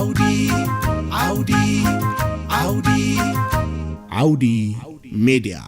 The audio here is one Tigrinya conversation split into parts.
ዓውዲ ዓውዲ ዓውዲ ዓውዲ ሜድያ።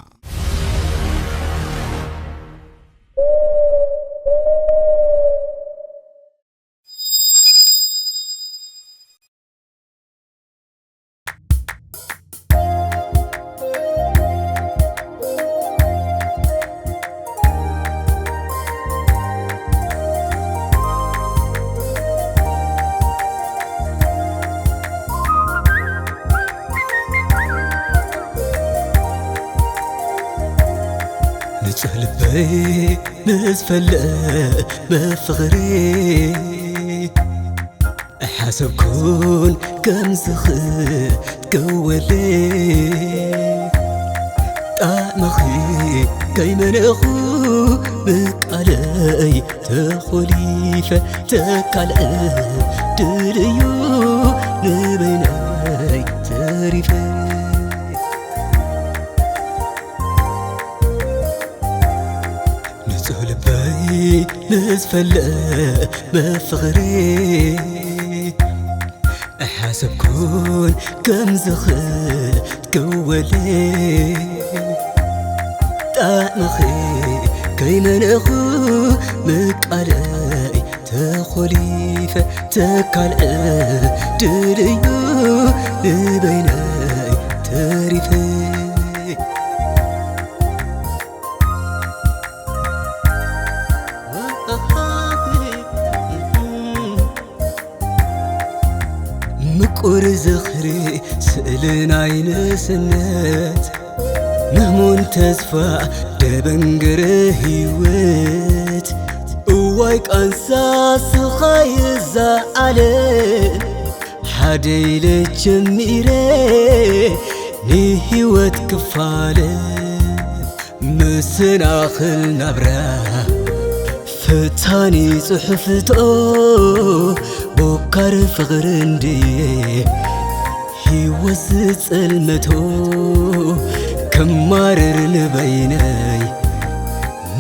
ንጹህ ልበይ ምስ ፈለመ ፍቕሪ ኣይሓሰብኩን ከም ዝኽትከወለይ ጣዕምኺ ከይመነኹ ብቃለይ ተኾሊፈ ተካልዐ ድልዩ ንበይነይ ተሪፈ ንጹህ ልበይ ምስ ፈለመ ፍቕሪ ኣይሓሰብኩን ከም ዝኽትከወለይ ጣዕምኺ ከይመነኹ ምቃለይ ተኾሊፈ ተካልዐ ድልዩ ንበይነይ ተሪፈ ምቁር ዝኽሪ ስእሊ ናይ ንእስነት ምህሙን ተስፋ ደበንገረ ህይወት እዋይ ቃንሳ ስኻይ እዛ ዓለም ሓደ ኢለ ጀሚረ ንህይወት ክፋለ መሰናኽል ናብራ ፈታኒ ጽሑፍቶ ቦካር ፍቕሪ እንድየ ህይወት ዝጸልመቶ ክማረር ንበይነይ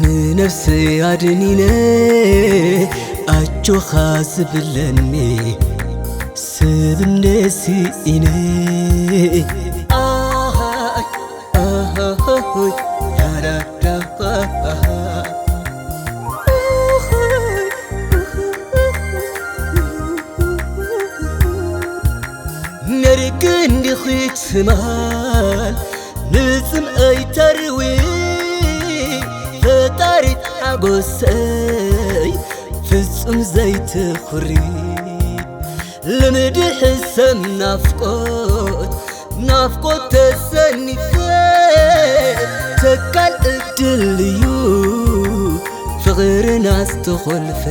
ንነፍሰይ ኣድኒነ ኣጆኻ ዝብለኒ ሰብ እንደ ስኢነ ኣሃይ ኣሃይ ያዳዳ ነርክ እንዲኺ ትማል ንጽምኣይ ተርዊ ፈጣሪት ሓጎሰይ ፍጹም ዘይትኹሪ ልምዲ ሕሰም ናፍቆት ናፍቆት ተሰኒፈ ተካል እድል እዩ ፍቕርና ዝተኾልፈ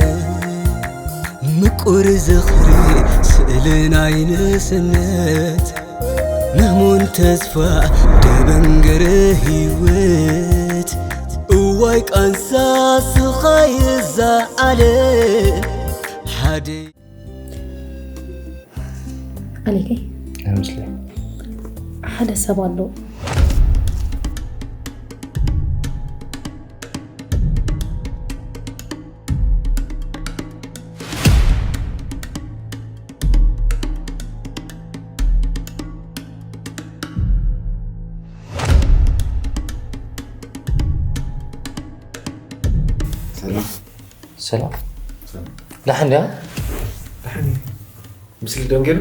ምቁር ዝኽሪ ስእሊ ናይ ንእስነት ምህሙን ተስፋ ደበንገረ ህይወት እዋይ ቃንሳ ስኻይ እዛ ዓለም ሓደ ኣሌከይ ኣይመስለኝ ሓደ ሰብ ኣሎ ሰላም ሰላም ዳሓን ድያ ዳሓን እዩ። ምስሊ ደንገሉ?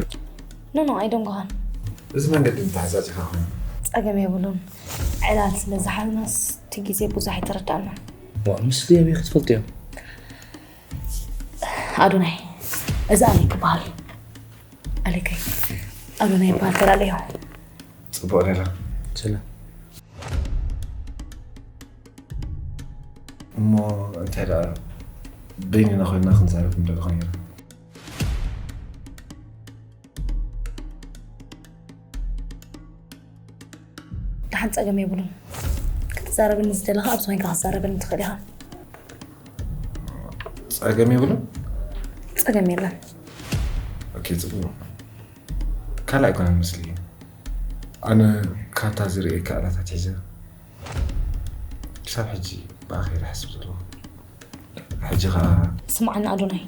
ኖ ኖ ኣይደንጎኻን። እዚ መንገዲ ምትሕዛዝ ኢኻ ኮይኑ። ጸገም የብሉን። ዕላል ስለ ዝሓዝናስ እቲ ግዜ ብዙሕ ኣይተረዳእናን። ዋ፣ ምስ ድዮም ኢኺ ትፈልጥዮ? ኣዶናይ፣ እዚ ኣሌክ ይበሃል። ኣሌከይ፣ ኣዶናይ ይበሃል፣ ተላለዮ። ጽቡቕ ሌላ። ሰላም። እሞ እንታይ ደኣ በይንና ኮይንና ክንዛረብ ንደሊ ኾይና። ደሓን ጸገም የብሉን። ክትዛረበኒ ዝደለኻ ኣብዚ ኮይንካ ክትዛረበኒ ትኽእል ኢኻ። ጸገም የብሉን? ጸገም የለን። ኦኬ፣ ጽቡቕ። ካልእ ኣይኮነን ምስሊ። ኣነ ካብታ ዝርእየካ ዕለት ኣትሒዘ ክሳብ ሕጂ ብኣኺ እየ ዝሓስብ ዘለኹ። ሕጂ ኸኣ ስምዓኒ ኣዶናይ፣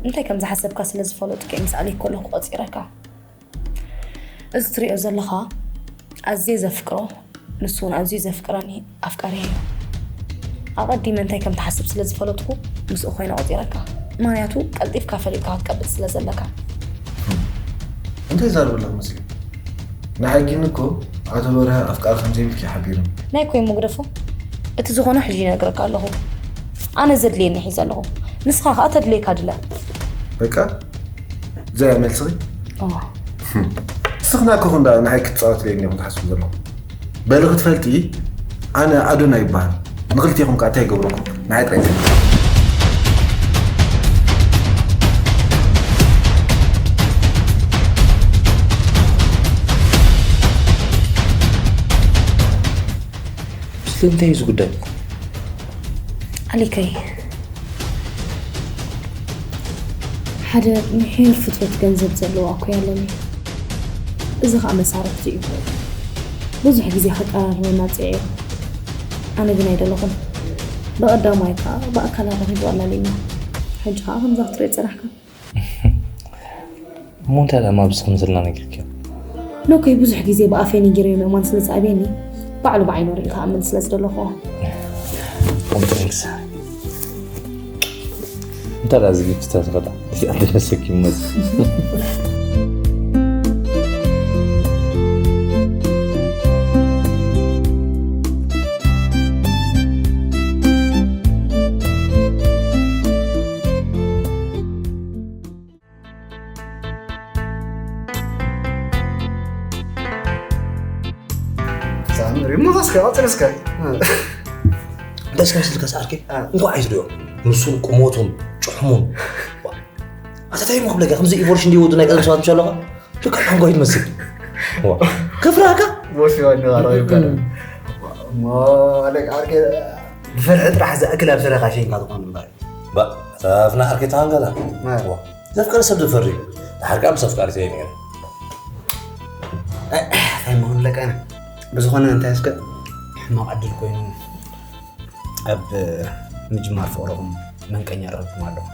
እንታይ ከም ዝሓሰብካ ስለ ዝፈለጥኩ እየ ምስ ኣሌክ ከለኹ ቆጺረካ። እዚ ትሪኦ ዘለኻ ኣዝየ ዘፍቅሮ፣ ንሱ እውን ኣዝዩ ዘፍቅረኒ ኣፍቃሪ እዩ። ኣቐዲመ እንታይ ከም ትሓስብ ስለ ዝፈለጥኩ ምስኡ ኮይነ ቆጺረካ። ምኽንያቱ ቀልጢፍካ ፈሊጥካ ክትቀብጽ ስለ ዘለካ። እንታይ ይዛረብ ኣለኹ መስሊ? ንዓይ ግን እኮ ኣቶ በርሀ ኣፍቃሪ ከም ዘይብልኪ ሓቢሩኒ። ናይ ኮይን መጉደፎ እቲ ዝኾነ ሕጂ ይነግረካ ኣለኹ። ኣነ ዘድልየኒ ሒዘ ኣለኹ። ንስኻ ከኣ ተድልየካ ድለ። በቃ እዛ እያ መልስኺ? እዋ። ንስኽና እኮ እንዳ ንዓይ ክትጻወትለይ እንዲኹም ትሓስቡ ዘለኹም። በሊ ክትፈልጢ ኣነ ኣዶና ይበሃል። ንኽልቴኹም ከኣ እንታይ ይገብረኩም? ንዓይ ጥራይ ትፈልጡ። ምስቲ እንታይ እዩ ዝጉዳይ? ኣሊከይ ሓደ ምሒር ፍጥረት ገንዘብ ዘለዎ ኣኮይ ኣለኒ። እዚ ኸኣ መሳርሕቲ እዩ። ብዙሕ ግዜ ከቀራርበና ጽዒሩ። ኣነ ግን ኣይደለኹን። ብቐዳማይ ከኣ ብኣካል ኣራኺቡ ኣላልዩና። ሕጂ ኸኣ ከምዛ ክትሪኦ ጸናሕካ። እሞ እንታይ ደኣ ማብዚ ከም ዘለና ነጊርክዮ? ኖከይ ብዙሕ ግዜ ብኣፈይ ነጊረዮ ምእማን ስለ ዝኣብየኒ ባዕሉ ብዓይኑ ርኢ ክኣምን ስለ ዝደለኹ። ኮምፕሌክስ እንታይ ደኣ ዝግጅት ተዝኸዳ እዚኣ ተነሰኪ መዝ ዛምር ይመለስካ ቀፅል እስከ ደስ ካብ ስልካ ሰዓርኪ እንኳ ኣይትሪኦ ንሱን ቁሞቱን ጭሕሙን ኣተታይ ሞ ክብለካ ከምዚ ኢቮሉሽን እንዲወዱ ናይ ቀደም ሰባት ምሽ ኣለኻ ልካ ሓንጓይ ትመስል ክፍራካ ወሲዋ ንባራ ይብካለ ሞ ለቃ ዓርኬ ብፍርሒ ጥራሕ ዝኣክል ኣብ ስረኻ ሸይንካ ዝኾኑ እምበር እታ ፍና ዓርኬ ተሃንገላ ዘፍቀረ ሰብ ዝፈሪ ድሓር ከዓ ምስ ኣፍቃሪተይ ነይረ እንታይ ምኹን ለቃነ ብዝኾነ እንታይ እስከ ሕማቕ ዕድል ኮይኑ ኣብ ምጅማር ፍቕርኹም መንቀኛ ረኽብኩም ኣለኹ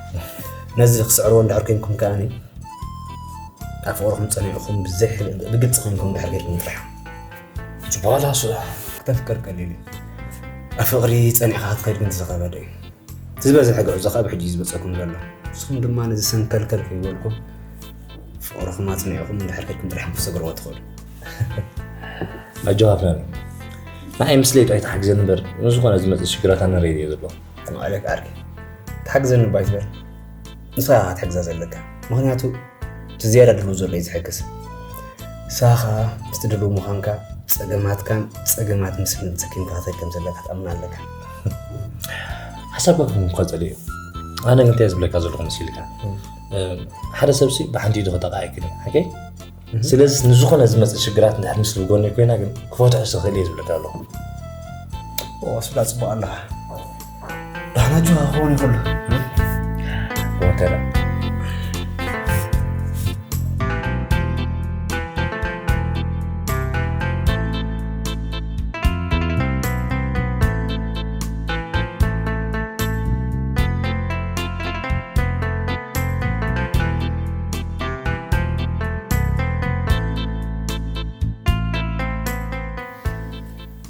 ነዚ ክስዕርዎ እንድሕር ኮንኩም ከኣኒ ኣብ ፍቕርኹም ጸኒዕኹም ብዘይ ብግልጺ ኮንኩም እንድሕር ጌርኩም ጥራሕ ዝበሃል ኣስዑ ክተፍቅር ቀሊል እዩ ኣብ ፍቕሪ ጸኒዕኻ ክትኸይድ ግን ዝኸበደ እዩ እቲ ዝበዝሐ ግዕዞ ካብ ሕጂ እዩ ዝመፀኩም ዘሎ ንስኹም ድማ ነዚ ሰንከልከል ከይበልኩም ፍቕርኹም ኣፅኒዕኹም እንድሕር ከድኩም ጥራሕ ክትሰግርዎ ትኽእሉ ኣጆኻ ፍናን ንዓይ ምስለይ ጥራይ ተሓግዘኒ እምበር ንዝኾነ ዝመፅእ ሽግራት ኣነ ሬድዮ ዘሎ ማዕለክ ዓርኪ ተሓግዘኒ እባ ይትበል ንስኻ ክትሕግዛ ዘለካ ምኽንያቱ እቲ ዝያዳ ድልው ዘሎ እዩ ዝሕግዝ ንስኻ ከዓ ምስቲ ድልው ምዃንካ ጸገማትካን ጸገማት ምስልን ተሰኪምካ ክትኸይድ ከም ዘለካ ትኣምን ኣለካ ሓሳብካ ክህብካ ጸሊእ እዩ ኣነ ግን እንታይ ዝብለካ ዘለኹ መሲልካ ሓደ ሰብሲ ብሓንቲ ኢዱ ክጠቕዓ ኣይክእልን ሓቀይ ስለዚ ንዝኾነ ዝመፅእ ሽግራት እንድሕር ምስ ብጎኒ ኮይና ግን ክፈትሖ ዝኽእል እየ ዝብለካ ኣለኹ ስብላ ፅቡቅ ኣለኻ ዳሕና ጅዋ ክኸውን ይኽእሉ ወተላ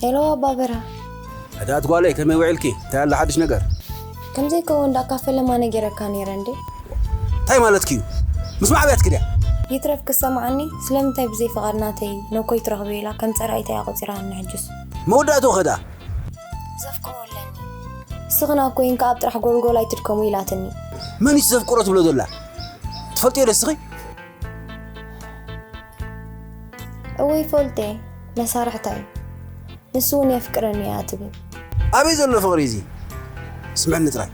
ሄሎ ኣባ በርሀ። ህድኣት ጓለይ ከመይ ውዒልኪ? እንታይ ኣሎ ሓድሽ ነገር? ከምዘይከውን ደኣ ካፈ ለማ ነጊረካ ነይረ እንዴ? እንታይ ማለትኪ እዩ? ምስ ማዕብያትኪ ድያ? ይትረፍ ክሰምዓኒ ስለምንታይ ብዘይ ፍቓድ ናተይ ነኮይ ትረኽበ ኢላ ከም ጸላኢታ እያ ቆጺራኒ ሕጅስ። መወዳእትኡ ከ ደኣ? ዘፍቅሮ ኣለኒ። ንስኽን ኣኮይን ከኣ ኣብ ጥራሕ ጎልጎል ኣይትድከሙ ኢላትኒ። መን እዩ ዘፍቅሮ ትብሎ ዘላ? ትፈልጥዮ ዶ ንስኺ? እወ ይፈልጦ እየ መሳርሕታ እዩ ንሱ እውን የፍቅረኒ እያ ትብል ኣበይ ዘሎ ፍቕሪ እዚ ስምዕኒ ጥራይ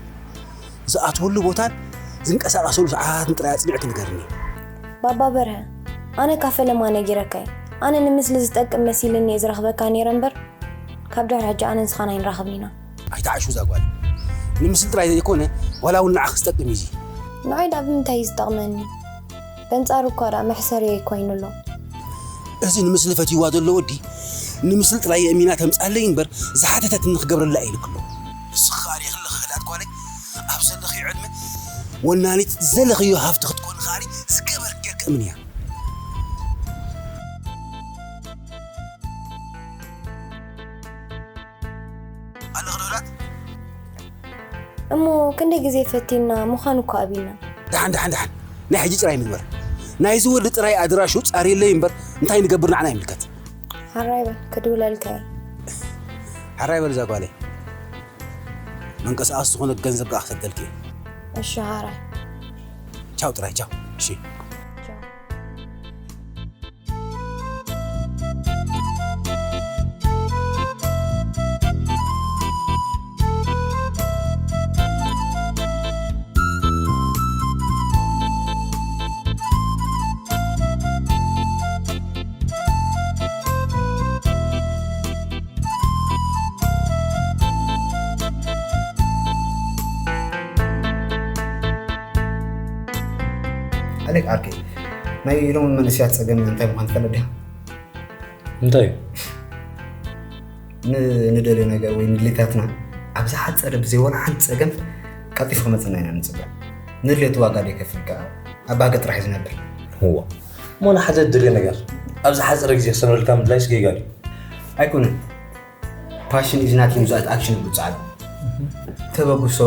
ዝኣትወሉ ቦታን ዝንቀሳቐሰሉ ሰዓትን ጥራይ ኣፅኒዕኪ ንገርኒ ባባ በርሀ ኣነ ካብ ፈለማ ነጊረካ እየ ኣነ ንምስሊ ዝጠቅም መሲልኒ እየ ዝረኽበካ ነይረ እምበር ካብ ድሕሪ ሕጂ ኣነ ንስኻን ኣይንራኸብን ኢና ኣይትዓሹ እዛ ጓል ንምስሊ ጥራይ ዘይኮነ ዋላ እውን ንዓኺ ዝጠቅም እዩ እዚ ንዓይ ደኣ ብምንታይ እዩ ዝጠቕመኒ በንጻሩ እኳ ደኣ መሕሰሪየይ ኮይኑ ኣሎ። እዚ ንምስሊ ፈትይዋ ዘሎ ወዲ ንምስሊ ጥራይ የእሚና ተምጽኣለይ እምበር ዝሓተተትኒ ክገብረላ እየ ኢልኪ ኣሎ። ንስኺ ከኣ ርኢኺ ኣለኺ ክእላት ጓለይ ኣብ ዘለኽዮ ዕድመ ወናኒት ዝደለኽዮ ሃፍቲ ክትኮን ከኣ ዝገበርክ ጌርክ እምንያ። ኣለኽ ዶ ላት? እሞ ክንደይ ግዜ ፈቲና ምዃኑ እኮ ኣቢልና። ደሓን ደሓን ደሓን፣ ናይ ሕጂ ጥራይ ንግበር። ናይዚ ወዲ ጥራይ ኣድራሹ ጻርየለይ እምበር እንታይ ንገብር ንዓና ይምልከት። ሓራይ በል ክድውለልካ እየ። ሓራይ በል እዛ ጓለይ። መንቀሳቐሲ ዝኾነ ገንዘብ ከኣ ክሰደልኪ እየ። እሺ ሓራይ። ቻው ጥራይ ቻው። እሺ። ኣሌክ ዓርከይ፣ ናይ ሎሚ መንእሰያት ጸገም እንታይ ምዃኑ ትፈልጥ ዲኻ? እንታይ እዩ? ንደልዮ ነገር ወይ ንድሌታትና ኣብ ዝሓጸረ ብዘይ ወላ ሓንቲ ጸገም ቀልጢፉ ክመጽና ኢና ንጽበ። ንድሌቱ ዋጋ ደይከፍል ከኣ ኣብ ባህገ ጥራሕ እዩ ዝነብር። እዋ እሞ ንሓደ ድልዮ ነገር ኣብ ዝሓጸረ ግዜ ክሰምረልካ ምድላይስ ጌጋ ድዩ? ኣይኮነን። Passion is nothing without action ይብሉ ጻዕዳ። ተበግሶ፣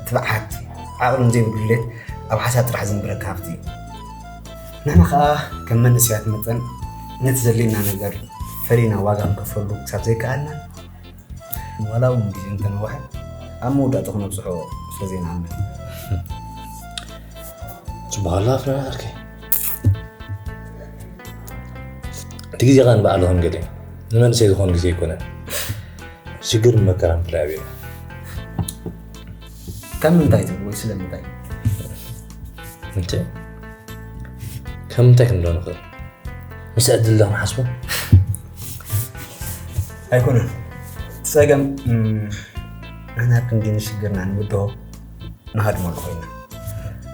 ትብዓት፣ ዓቕልን ዘይብሉ ድሌት ኣብ ሓሳብ ጥራሕ ዝንብረካ ሃፍቲ እዩ። ንሕና ኸኣ ከም መንእሰያት መጠን ነቲ ዘድልየና ነገር ፈሊና ዋጋ ክንከፍለሉ ክሳብ ዘይከኣልና ዋላ እውን ግዜ እንተነውሐ ኣብ መወዳእታ ክነብጽሖ ስለ ዘይንኣምን። ጽቡቕ ኣላ ፍረ ዓርከይ። እቲ ግዜ ኸኣ ንባዕሉ ከም ገለ እዩ። ንመንእሰይ ዝኾን ግዜ ኣይኮነን። ሽግር መከራን ፍላይ ኣብየና። ካብ ምንታይ ትብል ወይ ስለምንታይ? እንተ ካብ ምንታይ ክንብሎ ንኽእል? ምስ ዕድል ዶ ክንሓስቦ? ኣይኮነን። እቲ ጸገም ንሕና ክንዲ ንሽግርና ንብድሆ ንሃድመሉ ኮይና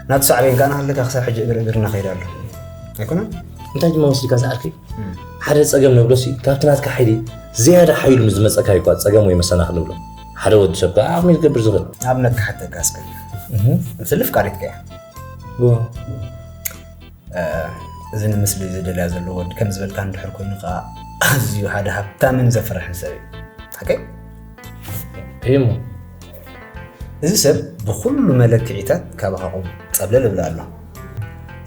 ናቱ ሳዕቤን ከኣ ንሃለካ ክሳብ ሕጂ እግሪ እግርና ከይዳ ኣሎ ኣይኮነን እንታይ ድማ ወሲድካ ዝኣልከ ሓደ ጸገም ንብሎሲ ካብቲ ናትካ ሓይሊ ዝያዳ ሓይሉ ንዝመጸካ ይኳ ጸገም ወይ መሰናኽ ንብሎ ሓደ ወዲ ሰብ ከኣ ዓቕሚ ዝገብር ዝኽእል ኣብነት ክሓተካ እስከ ስልፍ ቃሪትካ እያ እዚ ንምስሊ ዝደልያ ዘሎ ወዲ ከም ዝበልካ እንድሕር ኮይኑ ከዓ ኣዝዩ ሓደ ሃብታምን ዘፍርሕን ሰብ እዩ ሓቀይ እዩ እሞ እዚ ሰብ ብኩሉ መለክዒታት ካባኻ ቁም ጸብለል እብለ ኣሎ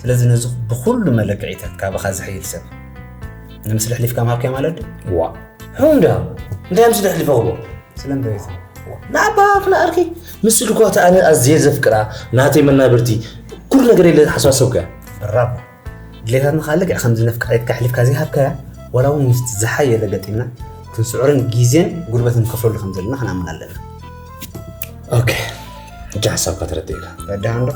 ስለዚ ነዚ ብኩሉ መለክዒታት ካባኻ ዝሕይል ሰብ ንምስሊ ሕሊፍካ ምሃብካዮ ማለት ድዩ ዋ ሕሙ እንዳ እንታይ ምስሊ ሕሊፈ ክቦ ስለምንታይ ንዓባ ክነኣርኪ ምስሉ እኳ እቲ ኣነ ኣዝየ ዘፍቅራ ናተይ መናብርቲ ኩሉ ነገር የለ ሓስባ ሰብከ ብራቦ ድሌታትና ከዓ ልክዕ ከምዚ ነፍቃሪትካ ኣሕሊፍካ ዘይሃብካያ ዋላ እውን ምስቲ ዝሓየለ ገጢምና ክንስዕርን ግዜን ጉልበትን ንከፍለሉ ከም ዘለና ክንኣምን ኣለና ኦኬ ሕጂ ሓሳብካ ተረዲእካ ረዳሃ እንዶ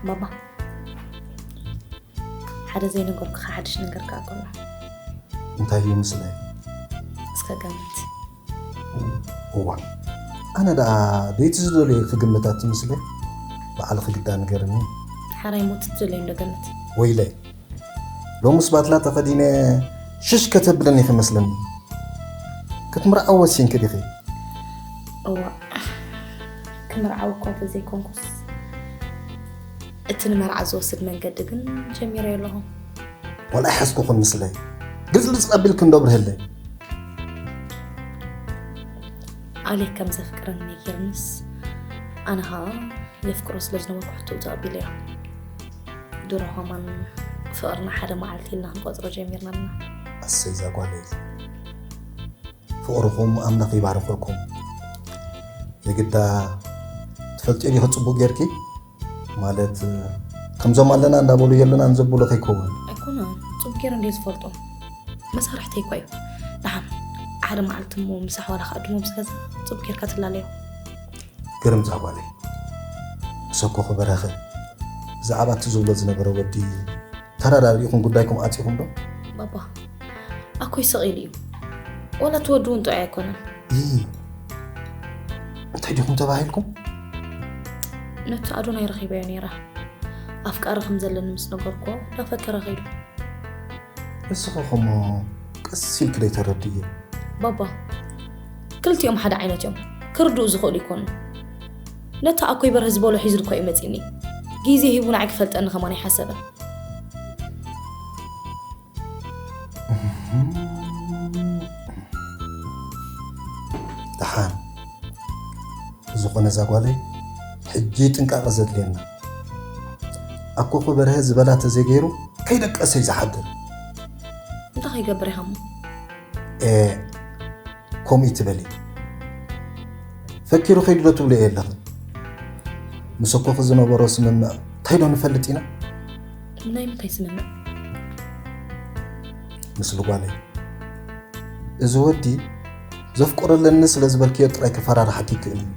ባባ ሓደ ዘይነገርኩኻ ሓድሽ ነገር ከኣ ከሎ እንታይ እዩ ምስለይ እስከ ገምት እዋ ኣነ ደኣ ቤቲ ዝደለዮ ክግምታት ትምስለ በዓልኺ ግዳ ንገርኒ ሓራይ ሞት ትደለዮ እንዶ ገምት ወይለይ ሎምስ ባትላ ተኸዲነ ሽሽ ከተብለኒ ክመስለኒ ክትምርዓው ወሲንኪ ዲኺ እዋ ክምርዓው እኳ ተዘይኮንኩስ እቲ ንመርዓ ዝወስድ መንገዲ ግን ጀሚረዮ ኣለኹ። ዋላ ኣይሓዝኩኹን ምስለይ ግልጽልጽ ኣቢልኪ እንዶ ኣብርሀለይ። ኣሌክ ከም ዘፍቅረኒ ነጊርንስ ኣነ ኸኣ የፍቅሮ ስለ ዝነበርኩ ሕቶኡ ተቐቢለዮ። ድሮ ኸማን ፍቕርና ሓደ መዓልቲ ኢልና ክንቆጽሮ ጀሚርና ኣለና። ኣሰይ እዛ ጓለይ ፍቕርኹም ኣምላኽ ይባርኸኩም። የግዳ ትፈልጥዮ ዲኺ ጽቡቕ ጌርኪ? ማለት ከምዞም ኣለና እንዳበሉ የለናን ዘብሉ ከይከውን። ኣይኮነን፣ ጽቡቕ ጌረ እንድየ ዝፈልጦም። መሳርሕተይ እኳ እዩ። ደሓን ሓደ መዓልቲ እሞ ምሳሕ ዋላ ከዕድሞ ምስ ገዛ ጽቡቅ ጌርካ ትላለዮ። ግርም ዛጓለይ፣ ምሰኮ ክበረኸ ብዛዕባ እቲ ዝብሎ ዝነበረ ወዲ ተረዳዲእኹም ጉዳይኩም ኣጺኹም ዶ? ባባ ኣኮይ ስቕ ኢሉ እዩ። ዋላ እቲ ወዲ እውን ጥዑይ ኣይኮነን። ይ እንታይ ዲኹም ተባሂልኩም? ነቲ ኣዶናይ ረኺበዮ ነይረ። ኣፍቃሪ ከም ዘለኒ ምስ ነገርኩዎ ዳፈከረ ኸይዱ። ንስኺ ኸሞ ቀስ ኢልኪ ደይተረድእዮ? ባባ ክልቲኦም ሓደ ዓይነት እዮም። ክርድኡ ዝኽእሉ ይኮኑ። ነቲ ኣኮይ በርህ ዝበሎ ሒዙ እኮ እዩ መፂኒ። ግዜ ሂቡ ንዓይ ክፈልጠኒ ከማን ኣይሓሰበን። ደሓን ዝኾነ እዛ ጓለይ ሕጂ ጥንቃቐ ዘድልየና። ኣኮ በርሀ ዝበላ ተዘይገይሩ ከይደቀሰ እዩ ዝሓድር። እንታይ ከይገብር ኢኻ እሞ? ኤ ከምኡ ትበሊ ፈኪሩ ከይዱ ዶ ትብሎ እየ ኣለኽን? ምስ ኣኮኺ ዝነበሮ ስምምዕ እንታይ ዶ ንፈልጥ ኢና? ናይ ምንታይ ስምምዕ? ምስ ብጓለይ እዚ ወዲ ዘፍቅሮ ኣለኒ ስለ ዝበልክዮ ጥራይ ክፈራርሓኪ ይክእል እዩ።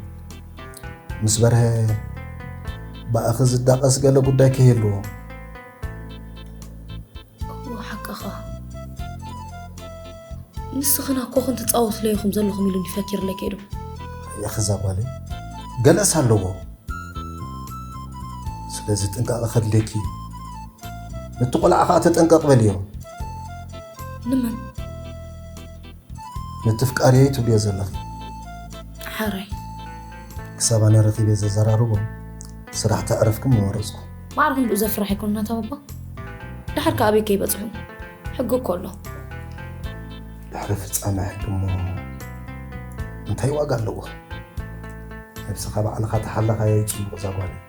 ምስ በርሀ ብኣኺ ዝዳቐስ ገለ ጉዳይ ከይህልዎ። እዎ ሓቅኻ። ንስኽን ኣኮኽን ትጻወትለይ ኢኹም ዘለኹም ኢሉኒ ፈኪርለይ ከይዱ። ያኺ እዛ ጓለይ ገለስ ኣለዎ። ስለዚ ጥንቃቐ ከድልየኪ እዩ። ነቲ ቆልዓ ኸዓ ተጠንቀቕ በልዮ። ንመን? ነቲ ፍቃርየይ ትብልዮ ዘለኺ። ሓራይ። ክሳብ ኣነ ረኺበ ዘዘራርቦ ስራሕ ተዕረፍኪ ምመረጽኩ። ማዕረ ክንድኡ ዘፍርሕ ኣይኮነን ኣታ ባባ። ድሓር ከ ኣበይ ከይበጽሑ? ሕጊ እኮ ኣሎ። ድሕሪ ፍጻመ ሕጊ እሞ እንታይ ዋጋ ኣለዎ? ነብስኻ ባዕልኻ ተሓለኻዮ እዩ ጽቡቕ እዛ ጓለይ።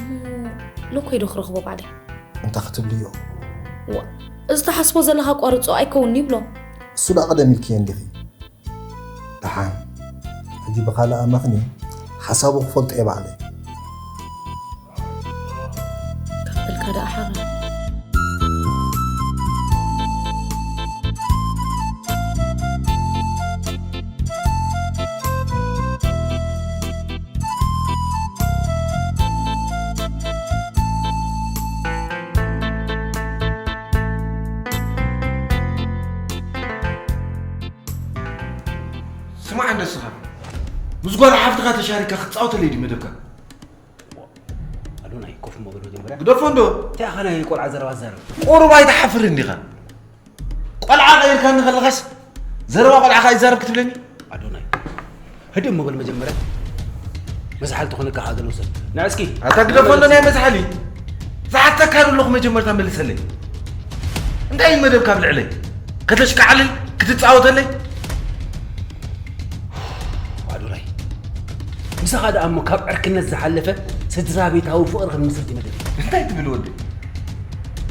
እሞ ሎኮይ ዶ ክረኽቦ ባዕለይ? እንታይ ክትብልዮ? ዋ፣ እዚ ትሓስቦ ዘለኻ ኣቋርጾ ኣይከውንን ይብሎ። እሱ ደኣ ቀደም ኢልክዮ እንዲኺ። ደሓን ሕጂ ብኻልእ ኣማኽኒ ሓሳቡ ክፈልጦ እየ ባዕለይ። ከፍልካ ደኣ ሓራ። ስማዕ እንደ ስኻ ምስ ጓል ሓፍትኻ ተሻሪካ ክትጻወተለይ ድዩ መደብካ? ኣዶናይ ኮፍ እሞ በል መጀመርያ። ግደፎ እንዶ። እንታይ ኢኻ ናይ ቆልዓ ዘረባ ትዛረብ? ቁሩብ ኣይትሓፍርን ዲኻ? ቆልዓ ቀይርካኒ ከለኻስ ዘረባ ቆልዓ ከኣ ይዛረብ ክትብለኒ? ኣዶናይ ህድእ እሞ በል መጀመርያ። መዝሓል ትኾነካ ከኣ ዘሎ ሰብ። ንዕ እስኪ። ኣታ ግደፎ እንዶ ናይ መዝሓሊ። ዝሓተካ ዘለኹ መጀመርታ መልሰለይ። እንታይ እዩ መደብካ ኣብ ልዕለይ? ከተሽካዕልል? ክትጻወተለይ? ኣዶናይ ምሳኻ ደኣ እሞ ካብ ዕርክነት ዝሓለፈ ስድራ ቤታዊ ፍቕሪ ክንምስርት እዩ መደብ። እንታይ ትብል ወዲ?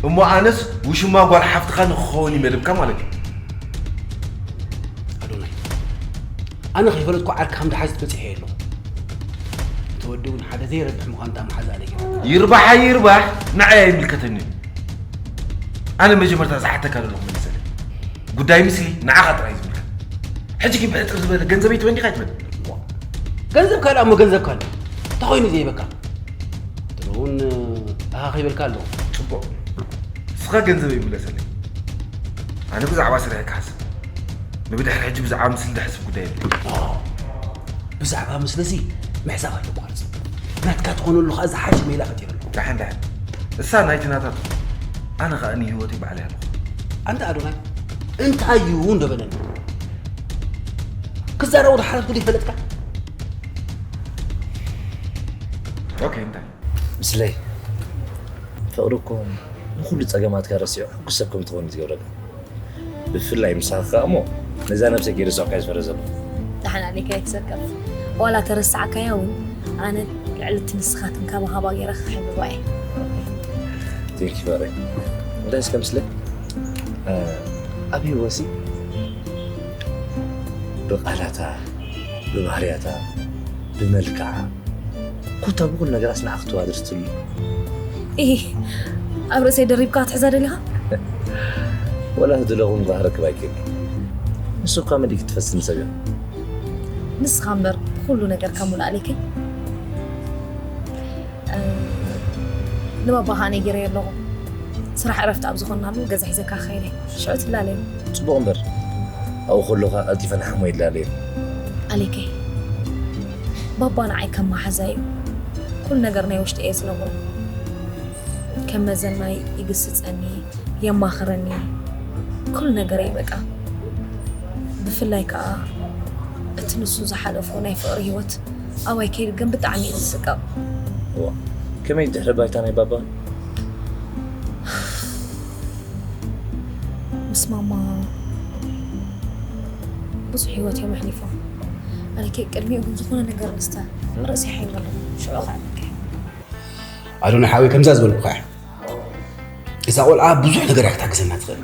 እሞ ኣነስ ውሽማ ጓል ሓፍትኻ ንክኸውን እዩ መደብካ ማለት እዩ። ኣዶናይ ኣነ ከይፈለጥኩ ዓርኪ ከም ዝሓዝት በጺሐ ኣለኹ። እቲ ወዲ እውን ሓደ ዘይረብሕ ምዃኑ እታ መሓዛ ኣለይ ገይራ። ይርባሕ ኣይርባሕ ንዓይ ኣይምልከተንን እዩ። ኣነ መጀመርታ ዝሓተካ ዘለኹ መልሰለይ። ጉዳይ ምስሊ ንዓኻ ጥራይ እዩ ዝምልከት። ሕጂ ግን ብሕጽር ዝበለ ገንዘበይ ትበኒ ዲኻ ኣይትበኒ? ገንዘብካ ደኣ እሞ ገንዘብካ ኣሎ። እንታይ ኮይኑ ዘይበካ? ጥሩ እውን ኣኻ ከይበልካ ኣለኹ። ጽቡቕ። ንስኻ ገንዘበይ ምለሰለይ። ኣነ ብዛዕባ ስርሐይ ክሓስብ። ንብድሕሪ ሕጂ ብዛዕባ ምስሊ ዝሕስብ ጉዳይ የብለይን። ብዛዕባ ምስለሲ ምሕሳብ ኣይተቋርጽ። ናትካ ትኾነሉ ከኣ ዝሓሸ ሜላ ፈጢረሉ። ደሓን ደሓን። እሳ ናይቲ ናታ ትኹን። ኣነ ከኣ ንህይወተይ ባዕለይ ኣለኹ። ኣንታ ኣዶናይ እንታይ እዩ እንዶ በለኒ። ክዛረቡ ዝሓለፍኩ ዘይፈለጥካ? ኦኬ እንታይ? ምስለይ ፍቕሪ እኮ ንኹሉ ጸገማትካ ረሲዑ ሕጉስ ሰብ ከም ትኾን እዩ ዝገብረካ። ብፍላይ ምሳኻ እሞ ነዛ ነብሰይ ገይረ ዝስዕብካ ዝፈረ ዘለኹ። ደሓን ኣሊካ ኣይትሰከፍ። ዋላ ተረሳዕካያ እውን ኣነ ልዕሊ እቲ ንስኻ ትንከባኸባ ገይረ ክሕብባ እየ። ቴንኪ ፈረ እንታይ እስከ ምስለ ኣብ ህይወሲ ብቃላታ ብባህርያታ ብመልክዓ ኮታ ብኩሉ ነገራት ንዓ ክትዋድር ትሉ ኢ ኣብ ርእሰይ ደሪብካ ክትሕዛ ደሊኻ ወላ ዝደለኹ እንኳ ክረክብ ኣይክእል። ንሱ እኳ መሊእ ክትፈስን ሰብ እዮም። ንስኻ እምበር ኩሉ ነገር ከሙሉ ኣሌከይ። ንባባ ኸኣ ነጊረዮ ኣለኹ። ስራሕ ዕረፍቲ ኣብ ዝኾንናሉ ገዛ ሒዘካ ክኸይደ። ሽዑ ትላለዩ። ጽቡቕ እምበር፣ ኣብኡ ከለኻ ቀልጢፈ ንሓሞ ይላለዩ። ኣሌከይ፣ ባባ ንዓይ ከም መሓዛ እዩ። ኩሉ ነገር ናይ ውሽጢ እየ ዝነግሮ። ከም መዘናይ ይግስጸኒ፣ የማኽረኒ። ኩሉ ነገረይ በቃ። ብፍላይ ከኣ እቲ ንሱ ዝሓለፎ ናይ ፍቕሪ ህይወት ኣባይ ከይድገም ብጣዕሚ እየ ዝስቀቕ። እዋ፣ ከመይ ድሕሪ ባይታ ናይ ባባ? ምስ ማማ ብዙሕ ህይወት እዮም ኣሕሊፎም። ኣነ ከ ቅድሚኡ ግን ዝኾነ ነገር ንስተ ርእሲ ሓይመሉ ሽዑ ከዓልከ። ኣዶናይ ሓወይ ከምዛ ዝበልኩኻ እያ። እዛ ቆልዓ ብዙሕ ነገር እያ ክትሕግዘና ትኽእል።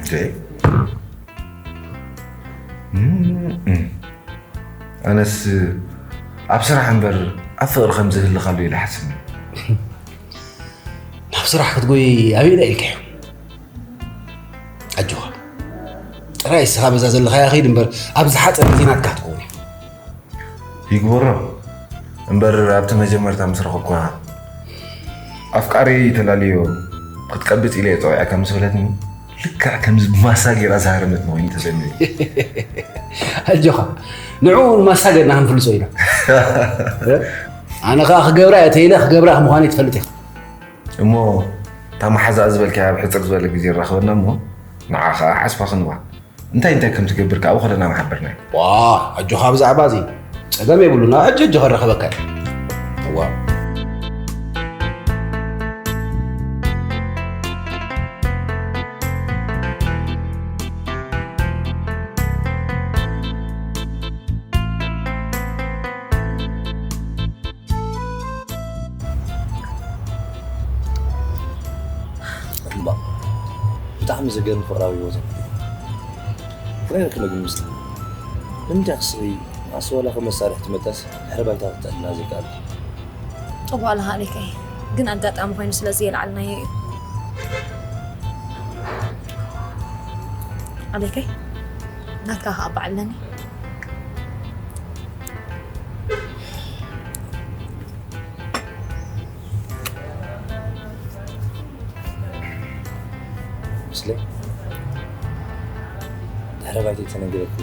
ኦኬ። እም፣ እም። ኣነስ ኣብ ስራሕ እምበር ኣብ ፍቕሪ ከም ዝህልኻሉ ኢለ ሓስብ። ናብ ስራሕ ክትጎይ ኣበይ ኢልካዮ? ኣጆኻ። ጥራይ እስኻ በዛ ዘለኻያ ኸይድ እምበር ኣብ ዝሓጸረ ግዜ ናትካ ክትከውን እያ። ይግበሮ እምበር ኣብቲ መጀመርታ ምስ ረኸብኩኻ ኣፍቃሪ ተላልዮ ክትቀብጽ ኢለ እየ ጸዊዐካ ምስ በለትኒ ልክዕ ከምዚ ብማሳ ገይራ ዝሃረመት ንኾይኑ ተሰሚዑ። ኣጆኻ። ንዕኡ ንማሳ ገርና ክንፍልጾ ኢና። ኣነ ኸኣ ክገብራ እየ ተይለ ክገብራ ምዃነይ ትፈልጥ ኢኻ። እሞ እታ መሓዛኣ ዝበልካያ ኣብ ሕጽር ዝበለ ግዜ ንራኸበና እሞ ንዓ ኸኣ ዓስባ ክንዋ። እንታይ እንታይ ከም ትገብር ከኣ ብኸለና ምሓበርናይ። ዋ፣ ኣጆኻ ብዛዕባ እዚ ጸገም የብሉና፣ ሕጂ ሕጂ ከረኸበካ እየ። እዋ። እምባ፣ ብጣዕሚ ዘገርም ፍቕራዊ ህይወት እዩ። ክነግረኪ መግቢ ምስቲ ንምንታይ ክስሪ ኣስዋላ ከም መሳርሒ ትመጣስ ድሕሪ ባይታ ክትጥዕና ዘይከኣል? ጽቡቕ ኣለኻ ኣሌከይ፣ ግን ኣጋጣሚ ኮይኑ ስለዚ የልዓልናዮ እዩ። ኣሌከይ፣ ናትካ ከኣ በዓል ኣለኒ። ምስለይ ድሕረ ባይተይ ተነጊረኪ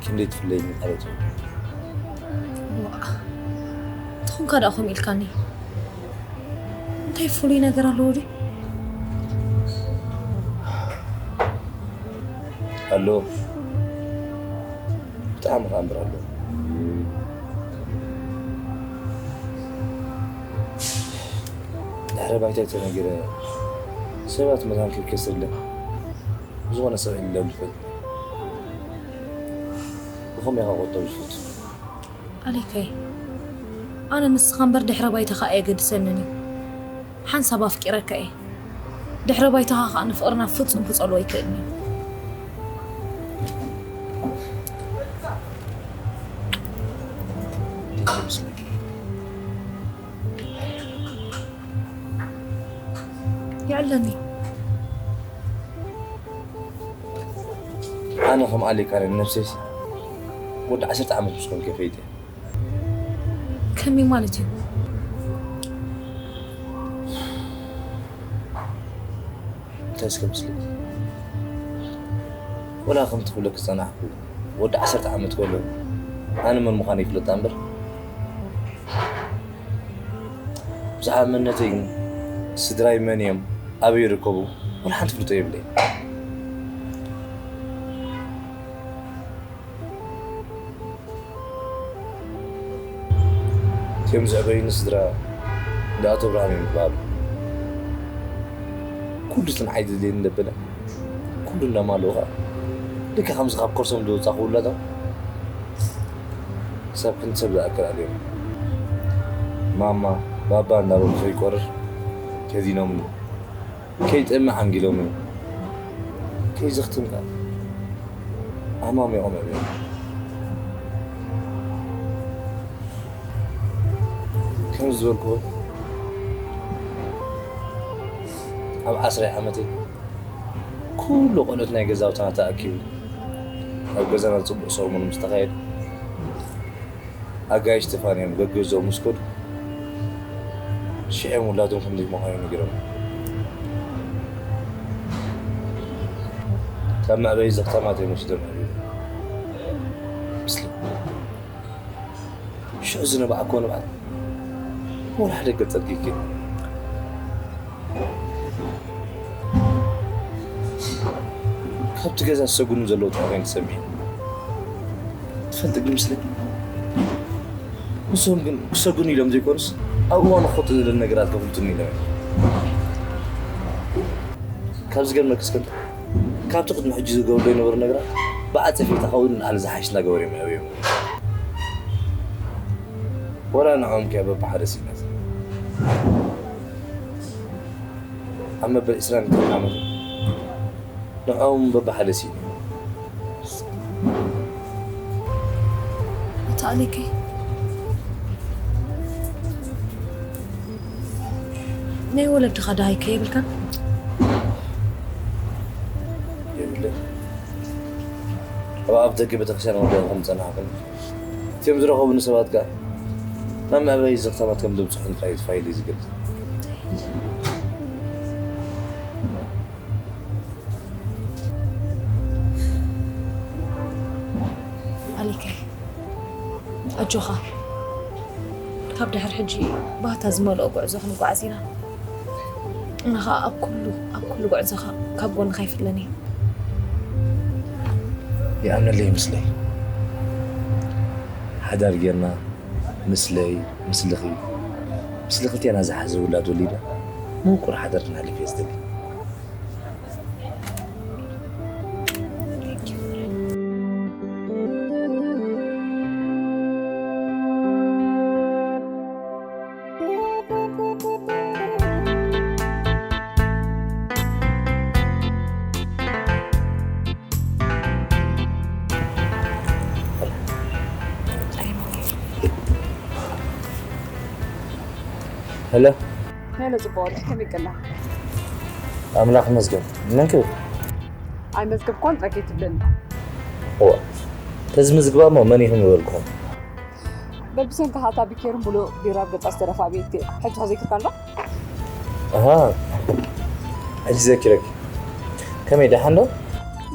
ክንደይ ትፍለይኒ ማለት እዩ። ዋእ፣ ትኹንካ ደኣ ከምኡ ኢልካኒ። እንታይ ፍሉይ ነገር ኣለዎ ድዩ? ኣሎ። ብጣዕሚ ከኣ እምበር ኣሎ። ድሕረ ባይታይ ተነጊረ ሰባት መታን ከይከስርለ ብዝኾነ ሰብ ኢለ ልፈልጥ። ብኸመይ ኢኻ ክቑጠብ ዝፈቱ? ኣሌከይ፣ ኣነ ንስኻ እምበር ድሕረ ባይታኻ ኣየገድሰንን እዩ። ሓንሳብ ኣፍቂረካ እየ። ድሕረ ባይታኻ ኸኣ ንፍቕርና ፍጹም ክጸልዎ ኣይክእልን እየ። የዕለኒ። ኣነ ከም ኣሌካ ነብሰይሲ ወዲ ዓሰርተ ዓመት ምስ ኮንኩ ፈይተ። ከመይ ማለት እዩ? እንታይ እስከ ምስለይ? ወላ ከምቲ ክብለኪ ዝጸናሕኩ ወዲ ዓሰርተ ዓመት ከሎ ኣነ መን ምዃነይ ይፍለጣ እምበር፣ ብዛዕባ መንነተይ ግን ስድራይ መን እዮም፣ ኣበይ ይርከቡ፣ ወላ ሓንቲ ፍልጦ የብለይን። እቲኦም ዘዕበዩኒ ስድራ እንዳ ኣቶ ብርሃን እዮም ዝበሃሉ። ኩሉ እቲ ንዓይ ዘድልየኒ ዘበለ ኩሉ እንዳማልኡ ኸዓ ልክዕ ከምዚ ካብ ከርሶም ዝወጻኹ ውላዶም ክሳብ ክንዲ ሰብ ዝኣክል ኣልዮም። ማማ ባባ እንዳበሉ ከይቆርር ከዚኖምኒ። ከይጠምዕ ኣንጊሎምኒ። ከይዘኽትም ከኣ ኣማሚቖም ኣዕብዮም። ከም ዝበልክዎ ኣብ ዓስራይ ዓመተይ ኩሉ ቆልዑት ናይ ገዛውትና ተኣኪቡ ኣብ ገዛና ጽቡቕ ሰርሞን ምስ ተኻየደ፣ ኣጋይሽ ስቴፋንዮም ገገዝኦም ምስ ከዱ፣ ሽዕም ውላዶም ክንደይ ምዃኑ ነጊሮም። ካብ መዕበዪ ዘኽታማት እዮም ወሲዶም ኣዕቢዶም። ምስለ ሽዑ ዝነባዕኮ ንብዓት ወላ ሓደ ገጸ ጌጌ። ካብቲ ገዛ ዝሰጉኑ ዘለዉ ጥዑይ ኮይኑ ተሰሚዑ። ትፈልጥ ግን ምስለ ንሶም ግን ክሰጉኑ ኢሎም ዘይኮኑስ፣ ኣብ እዋኑ ክኸቱ ዝደሊ ነገራት ከፍልጡኒ ኢሎም እዮም። ካብ ዝገርመክስ ግን ካብቲ ቅድሚ ሕጂ ዝገብርሉ ዝነበሩ ነገራት ብዓጸፌታ ካብኡ ንላዕሊ ዝሓይሽ እናገበሩ እዮም የዕብዮም። ወላ ንዕኦም ከ በብሓደ ስኢናስ ኣብ መበል ዕስራን ክልተን ዓመት ንዕኦም በብሓደ ስኢኑ። ኣታ ኣሌከይ፣ ናይ ወለድኻ ደሃይ ከ የብልካን? የብለይን። ኣብ ኣፍ ደገ ቤተክርስትያን ወዲቐ ከም ዝጸናሕኩን እቲኦም ዝረኸቡኒ ሰባት ከኣ ናብ መዕበዪ ዘኽታማት ከም ዘብጽሑን ጥራይ እዩ እቲ ፋይል ዝገልጽ። ኣሌከይ፣ ኣጆኻ። ካብ ድሕሪ ሕጂ ባህታ ዝመልኦ ጉዕዞ ክንጓዓዝ ኢና። ኣነ ኸኣ ኣብ ኩሉ፣ ኣብ ኩሉ ጉዕዞኻ ካብ ጎንኻ ኣይፍለን እየ። ይኣምነለይ ምስለይ። ሓዳር ጌርና፣ ምስለይ፣ ምስልኺ፣ ምስሊ ክልቴና ዝሓዘ ውላድ ወሊደ፣ ምውቁር ሓዳር ክነሕልፍ እየ ዝደሊ። ሄሎ። ሄሎ፣ ጽቡቕ ወዲ፣ ከመይ ቀና? ኣምላኽ ይመስገን። መን ክብል? ኣይመዝገብኳን ጥራይ ከይትብለኒ። እዋ፣ ተዝምዝግባ እሞ መን ኢኹም ዝበልኩኹም? በብሰንኪ ሃታ ቢኬርን ብሉእ ቢራ ኣብ ገጻ ዝተደፍኣ ቤት ሕጂ ተዘኪርካ ኣሎ? ኣሃ፣ ሕጂ ዘኪረኪ። ከመይ፣ ደሓን ዶ?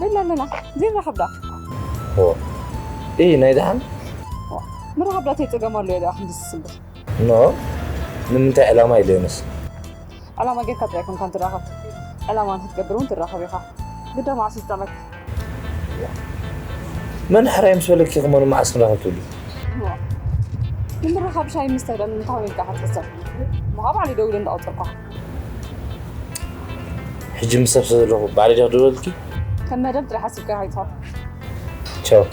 ደላ ኣለና፣ ዘይንራኸብ ደኣ። ኦ፣ ኢ፣ ናይ ደሓን? ምርኻብ ደኣ እንታይ ጸገም ኣለዎ ደኣ ክንድዚ ዝስንብር? ኖ፣ ንምንታይ ዕላማ ኢለ ንስ? ዕላማ ጌርካ ጥራይ ኣይኮንካን ትራኸብ። ዕላማ ንክትገብር እውን ትራኸብ ኢኻ። ግዳ መዓስ እዩ ዝጥዕመካ? መን ሕራይ ምስ በለኪ ከመኑ መዓስ ክንራኸብ ትብሊ? እሞ፣ ንምርኻብ ሻሂ ምስታይ ደኣ ንምንታይ ኢልካ ኢኻ ትሕሰብ? እሞ፣ ካብ ባዕለይ ደዊለ እንዳቐጸርኳ። ሕጂ ምስ ሰብ ስለ ዘለኹ ባዕለይ ዲኻ ደወልኪ? ከም መደብ ጥራይ ሓሲብካ ኢኻ ኣይትኾን። ቻው።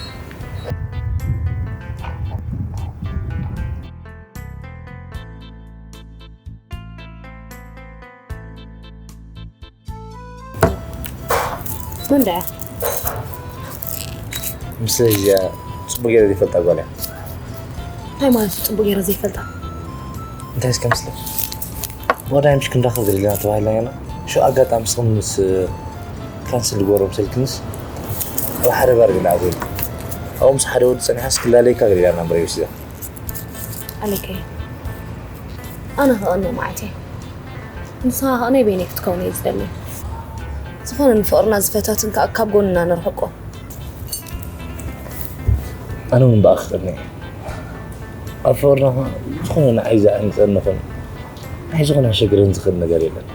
መን ደኣ? ምስለይ እዚኣ ጽቡቕ ገይረ ዘይፈልጣ ጓል እያ። እንታይ ማለት እዩ ጽቡቕ ገይረ ዘይፈልጣ? እንታይ እስከ ምስለ? ብቐዳይ ምሽ ክንራኸብ ገሊልና ተባሂልና ኢና። ሽዑ ኣጋጣሚ ስኽን ምስ ካንስል ዝገበሮም ስልክንስ ኣብ ሓደ ባር ገለ ኣበይሉ። ኣብኡ ምስ ሓደ ወዲ ጸኒሓስ ክላለየካ ገሊላና እምበር ይወስዳ። ኣለከ። ኣነ ኸኣ እኖ መዓት እየ። ንስኻ ኸኣ ናይ በይነይ ክትከውን እየ ዝደሊ። ዝኾነ ንፍቕርና ዝፈታትን ከኣ ካብ ጎንና ነርሕቆ። ኣነ እውን ብኣኺ ቀኒዐ። ኣብ ፍቕርና ኸኣ ዝኾነ ንዓይ ዘዕንጸኒ ኾነ ንዓይ ዝኾነ ከሸግረኒ ዝኽእል ነገር የለን።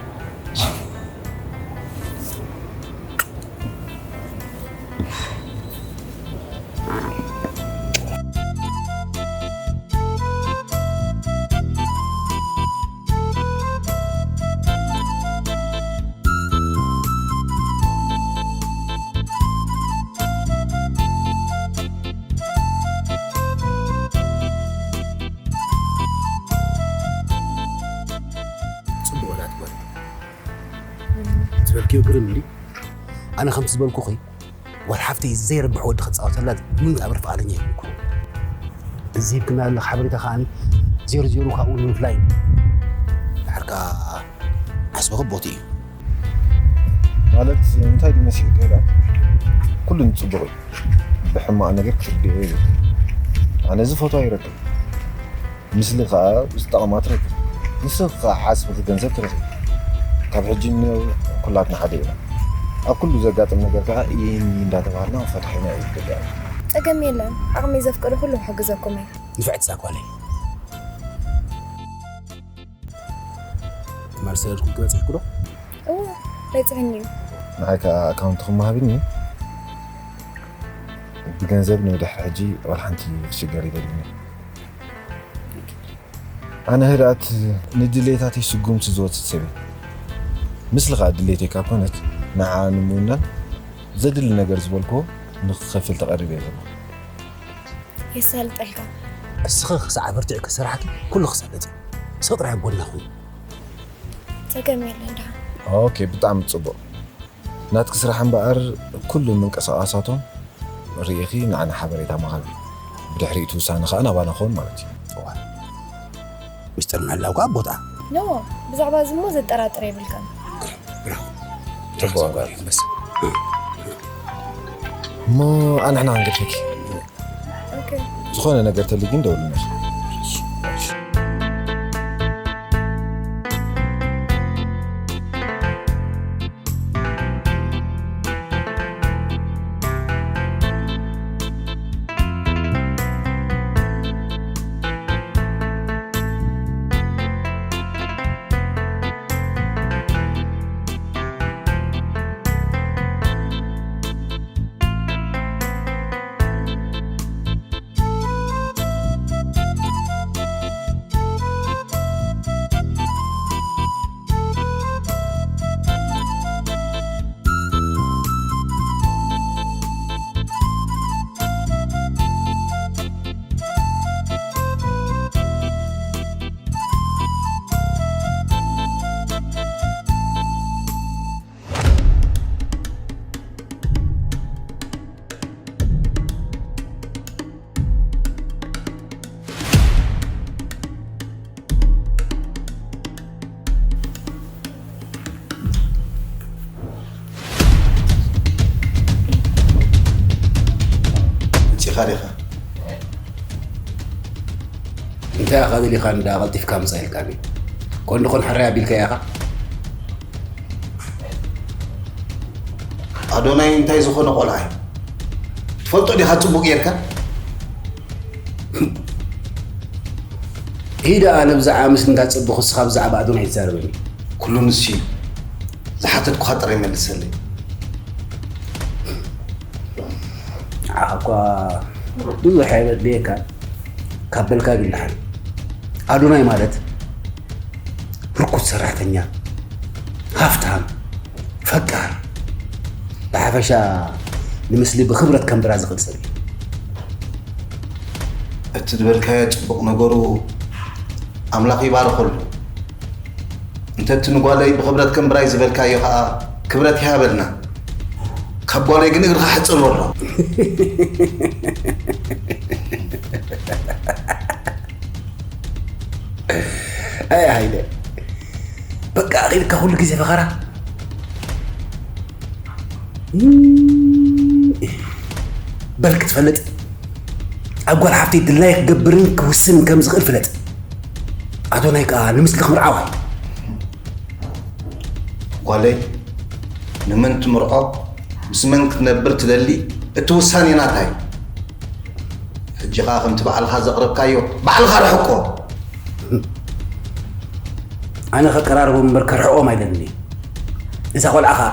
ጽቡቕ ናት ጓል። ዝበልክዮ ግርም ኢሉ። ኣነ ከምቲ ዝበልኩኺ፣ ጓል ሓፍተይ ዘይረብሕ ወዲ ክጻወተላ ምንም ተኣምር ፍቓደኛ ኣይኮንኩን። እዚ ሂብክና ዘለኻ ሓበሬታ ከኣ ዜሮ ዜሮ ካብኡ ንምፍላይ እዩ። ድሓር ከኣ ዓስቢ ክቦት እዩ። ማለት እንታይ ድዩ መሲልካ ኢላ? ኩሉ ንጽቡቕ እዩ። ብሕማቕ ነገር ክትርድኦ የብልካ። ኣነ ዝፈትዋ ይረክብ። ምስሊ ኸኣ ዝጠቕማ ትረክብ። ንስኺ ኸኣ ሓስብኺ ገንዘብ ትረኽቢ። ካብ ሕጂ ንነው ኩላትና ሓደ ኢና። ኣብ ኩሉ ዘጋጥም ነገር ከኣ እየኒ እንዳተባሃልና ክንፈትሖ ኢና እዩ ዝግባእ። ጸገም የለን። ዓቕመይ ዘፍቀዶ ኩሉ ክሕግዘኩም እየ። ንፍዕቲ እዛ ጓለይ። ማርሰል ስልክኪ በጺሕኪ ዶ? እወ፣ በጺሕኒ እዩ። ንዓይ ከኣ ኣካውንትኹም ሃብኒ። ብገንዘብ ንድሕሪ ሕጂ ዋላ ሓንቲ ክሽገር ይደልን እየ። ኣነ ህድኣት ንድሌታተይ ስጉምቲ ዝወስድ ሰብ እየ። ምስሊ ኸኣ ድሌተይ ካብ ኮነት ንዓ ንምውናን ዘድሊ ነገር ዝበልክዎ ንኽኸፍል ተቐሪበ እየ ዘለኹ። የሳልጠልካ። እስኺ ክሳዕ በርቲዕኪ ዝሰራሕኪ ኩሉ ክሳለጥ እዩ። ስቕ ጥራሕ ኣብ ጎና ኩኒ። ጸገም የለን ደሓን። ኦኬ፣ ብጣዕሚ ጽቡቕ። ናትኪ ስራሕ እምበኣር ኩሉ ምንቅስቓሳቶም ርኢኺ ንዓና ሓበሬታ ምሃቢ። ብድሕሪኡ እቲ ውሳነ ኸኣ ናባና ክኸውን ማለት እዩ። እዋ፣ ሚስጥር ምሕላው ከኣ ኣብ ቦታ። ኖ፣ ብዛዕባ እዚ እሞ ዘጠራጥር የብልካን። ብራቮ። ብራቮ። ጽቡቕ። እምበስ። እሞ ኣንሕና ክንገድፈኪ። ኦኬ። ዝኾነ ነገር ተልዩ ግን ደውልልኒ። መጺኻ ዲኻ? እንታይ ኢኻ ደሊኻ እንዳ ቀልጢፍካ ምጻእ ኢልካኒ? ኮን ድኾን ሕራይ ኣቢልካያ ኢኻ? ኣዶናይ እንታይ ዝኾነ ቆልዓ እዩ? ትፈልጦ ዲኻ ጽቡቕ ጌርካ? ሂድ ኣነ ብዛዕባ ምስንታት ጽቡቕ፣ ንስኻ ብዛዕባ ኣዶናይ ትዛረበኒ። ኩሉ ንሱ እዩ። ዝሓተትኩኻ ጥራይ መልሰለይ። ንዓኻ እኳ ብዙሕ ኣይበድልየካን፣ ካብ በልካ ግን ደሓን። ኣዶናይ ማለት ርኩስ ሰራሕተኛ፣ ሃፍታም፣ ፈቃር፣ ብሓፈሻ ንምስሊ ብኽብረት ከንብራ ዝኽእል ሰብ እዩ። እቲ ዝበልካዮ ጽቡቕ ነገሩ ኣምላኽ ይባርኸሉ። እንተ እቲ ንጓለይ ብኽብረት ከንብራ እዩ ዝበልካዮ ኸኣ ክብረት ይሃበልና። ካብ ጓለይ ግን እግርኻ ሕጽር በሎ። ኣይ ሃይለ፣ በቃ ኣኺልካ ኩሉ ግዜ ፈኸራ። በል ክትፈልጥ፣ ኣብ ጓል ሓፍተይ ድላይ ክገብርን ክውስንን ከም ዝኽእል ፍለጥ። ኣዶናይ ከኣ ንምስሊ ክምርዓዋ እዩ። ጓለይ ንመን ትምርዖ፣ ምስ መን ክትነብር ትደሊ፣ እቲ ውሳኔ ናታ እዩ። ሕጂ ኸኣ ከምቲ ባዕልኻ ዘቕረብካዮ፣ ባዕልኻ ርሕቆ። ኣነ ከቀራርቦም እምበር ከርሕቖም ኣይደልን እየ። እዛ ቆልዓ ኸኣ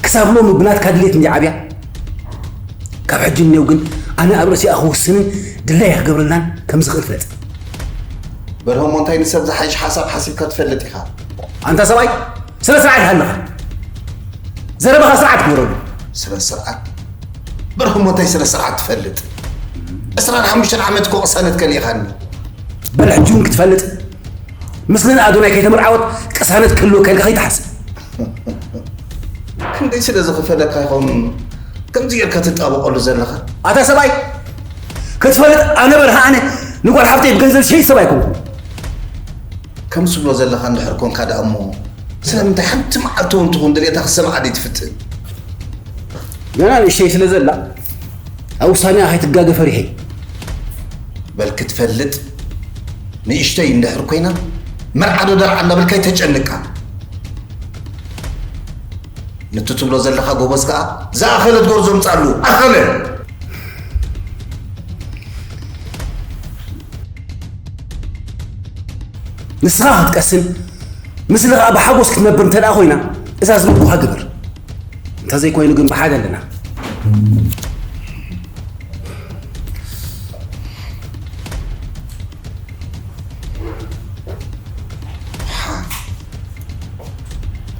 ክሳብ ሎሚ ብናትካ ድሌት እንድያ ዓብያ። ካብ ሕጂ እኔው ግን ኣነ ኣብ ርእሲኣ ክውስንን ድላያ ክገብረልናን ከም ዝኽእል ፍለጥ። በርሆሞ እንታይ ንሰብ ዝሓይሽ ሓሳብ ሓሲብካ ትፈልጥ ኢኻ? ኣንታ ሰብኣይ፣ ስነ ስርዓት ይሃልኻ። ዘረባኻ ስርዓት ግበረሉ። ስነ ስርዓት? በርሆሞ እንታይ ስነ ስርዓት ትፈልጥ? ዕስራን ሓሙሽተን ዓመት እኮ ቅሳነት ከሊእኻኒ። በል ሕጂ እውን ክትፈልጥ። ምስለን ኣዶናይ ከይተመርዓወት ቅሳነት ክህልወካ ኢልካ ከይትሓስብ። ክንደይ ስለ ዝኽፈለካ ይኸውን ከምዚ ጌርካ ትጣበቐሉ ዘለኻ? ኣታ ሰብኣይ፣ ክትፈልጥ ኣነ በርሃ ኣነ ንጓል ሓፍተይ ብገንዘብ ዝሸይጥ ሰብ ኣይኮንኩን። ከም ዝብሎ ዘለኻ እንድሕር ኮንካ ደኣ እሞ ስለምንታይ ሓንቲ መዓልቲ እውን ትኹን ድሌታ ክሰምዓ ደይትፍትን? ገና ንእሽተይ ስለ ዘላ ኣብ ውሳኔኣ ከይትጋገ ፈሪሐ። በል ክትፈልጥ ንእሽተይ እንድሕር ኮይና፣ መርዓ ዶ ደርዓ እንዳበልካ ኣይተጨንቃ። ንቱ ትብሎ ዘለኻ ጎበዝ ከኣ ዝኣኸለት ጎርዞ ምጻሉ ኣኸለ። ንስኻ ክትቀስን፣ ምስሊ ኸኣ ብሓጎስ ክትነብር እንተ ደኣ ኮይና፣ እዛ ዝብልኩኻ ግበር። እንተ ዘይኮይኑ ግን ብሓደ ኣለና።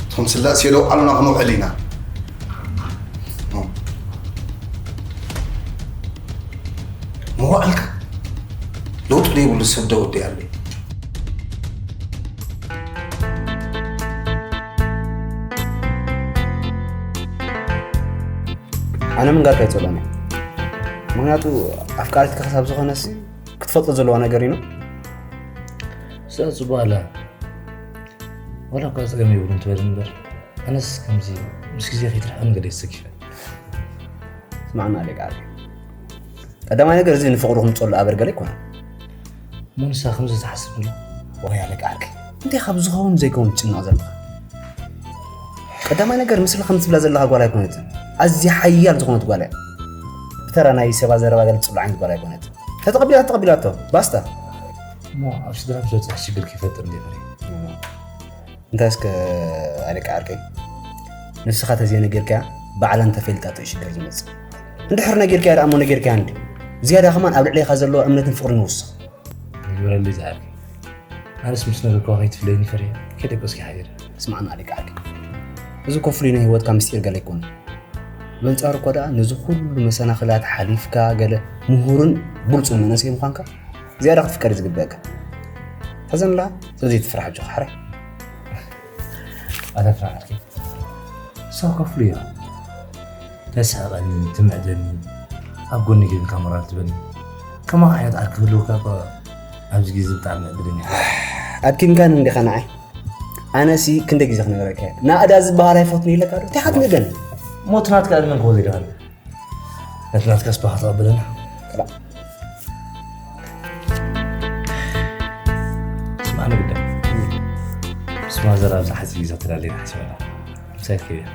እቶም ስላሴ ዶ ቃልና ክንውዕል ኢና። መዋዕልካ ለውጢ ዘይብሉ ሰብ ደወዲ ኣሎ። ኣነ ምንጋርካ ኣይጸልኦን እየ። ምኽንያቱ ኣፍቃሪትካ ክሳብ ዝኾነሲ ክትፈልጦ ዘለዋ ነገር እዩ። እዛ ጽቡቕ ኣላ። ዋላ እኳ ጸገም የብሉን ትበል እምበር፣ ኣነስ ከምዚ ምስ ግዜ ከይትርሕቕን ገለ የሰኪፈኒ። ስማዕና ኣሌቃ ዓርከይ። ቀዳማይ ነገር እዚ ንፍቕሩ ክንጸሉ ኣበርገለ ኣይኮነን። እሞ ንሳ ከምዚ ትሓስብ ድላ? ዋይ ኣሌቃ ዓርከይ። እንታይ ካብ ዝኸውን ዘይከውን ትጭነቕ ዘለኻ? ቀዳማይ ነገር ምስላ ከም ትብላ ዘለኻ ጓል ኣይኮነትን። ኣዝያ ሓያል ዝኾነት ጓል እያ። ብተራ ናይ ሰባ ዘረባ ገለ ትጽሎ ዓይነት ጓል ኣይኮነትን። ተተቐቢላ ተቐቢላቶ። ባስታ። እሞ ኣብ ስድራ ምስ በጽሕ ሽግር ከይፈጥር እንዴ ፈሪሐ? እንታይ እስከ ኣሌቃ ዓርከይ፣ ንስኻ ተዘይነጊርካያ ባዕላ እንተፈሊጣቶ እዩ ሽግር ዝመጽእ። እንድሕር ነጊርካያ ደኣ እሞ ነጊርካያ እንዲ። ዝያዳ ከማን ኣብ ልዕሌኻ ዘለዎ እምነትን ፍቕርን ይውስኽ። ይግበረለይ ዝዓርከይ። ኣነስ ምስ ነገርኳ ከይትፍለየኒ ፈሪሐ። ከይደቀስኪ ሓይር። ስማዕና ኣሌቃ ዓርከይ። እዚ እኮ ፍሉይ ናይ ህይወትካ ምስጢር ገለ ኣይኮነን። በንጻሩ እኮ ደኣ ነዚ ኩሉ መሰናኽላት ሓሊፍካ ገለ ምሁርን ብሉጽን መንእሰይ ምዃንካ ዝያዳ ክትፍቀር እዩ ዝግበአካ። ተዘንላ ስለዚ ትፍራሕ ኣጆኻ ሓራይ። ኣታ ፍራሕ ዓርከይ። እሳ እኮ ፍሉይ እያ። ተስሕቐኒ፣ ትምዕደኒ፣ ኣብ ጎኒ ጌርካ ሞራል ትበኒ። ከማኻ ዓይነት ዓርኪ ክህልወካ እኮ ኣብዚ ግዜ ብጣዕሚ ዕድለኛ ኢኻ። ኣድኪምካኒ እንዲኻ ንዓይ። ኣነሲ ክንደይ ግዜ ክነግረካ እየ። ናእዳ ዝበሃል ኣይፈቱን ኢለካ ዶ? እንታይ ኢኻ ትንእደኒ? ሞት ናትካ ዕድመ እንከ ወዚድኻኒ። ነቲ ናትካስ ባኻ ተቐበለና። ክላእ። ስማዕ ንግዳ። ምስ ማዘር ኣብዚ ሓፂር ግዜ ተላለና ሓሲበና። ምሳይ ትከይድ እያ።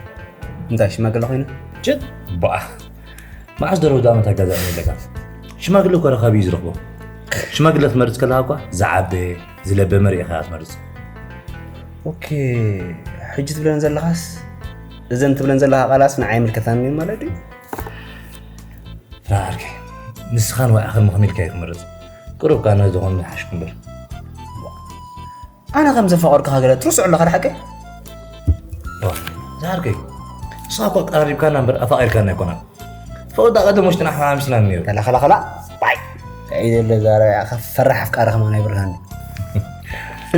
እንታይ ሽማግለ ኮይኑ? ጭድ ባእ። መዓስ ደረው ዳመት ኣጋዛሚ ኣለካ? ሽማግለ እኮ ረኻቢ እዩ ዝረኽቦ። ሽማግለ ትመርጽ ከለኻ እኳ ዝዓበየ፣ ዝለበመ ርኢኻ እያ ትመርጽ። ኦኬ፣ ሕጂ ትብለን ዘለኻስ፣ እዘን ትብለን ዘለኻ ቃላስ ንዓይ ኣይምልከታን እዩ ማለት ድዩ? ፍረ ዓርከይ፣ ንስኻን ወዕኽን ምኽሚልካ እዩ ትመርጽ። ቅሩብ ካና ዝኾነ ይሓሽኩ እምበር። ኣነ ከም ዘፋቐርኩኻ ገለ ትርስዑ ኣለኻ ድሓቀይ? ዋ፣ ዝዓርከይ፣ ንስኻ እኳ ቀራሪብካና እምበር ኣፋቒርካና ኣይኮናን። ፈቐዳ ቀደም ውሽጥና ሓማሚስና ነይሩ። ከላ፣ ከላ፣ ከላ፣ ባይ። እንታይ ደለ ዛረባ፣ ፈራሕ ኣፍቃሪ ከማን ኣይብርሃን።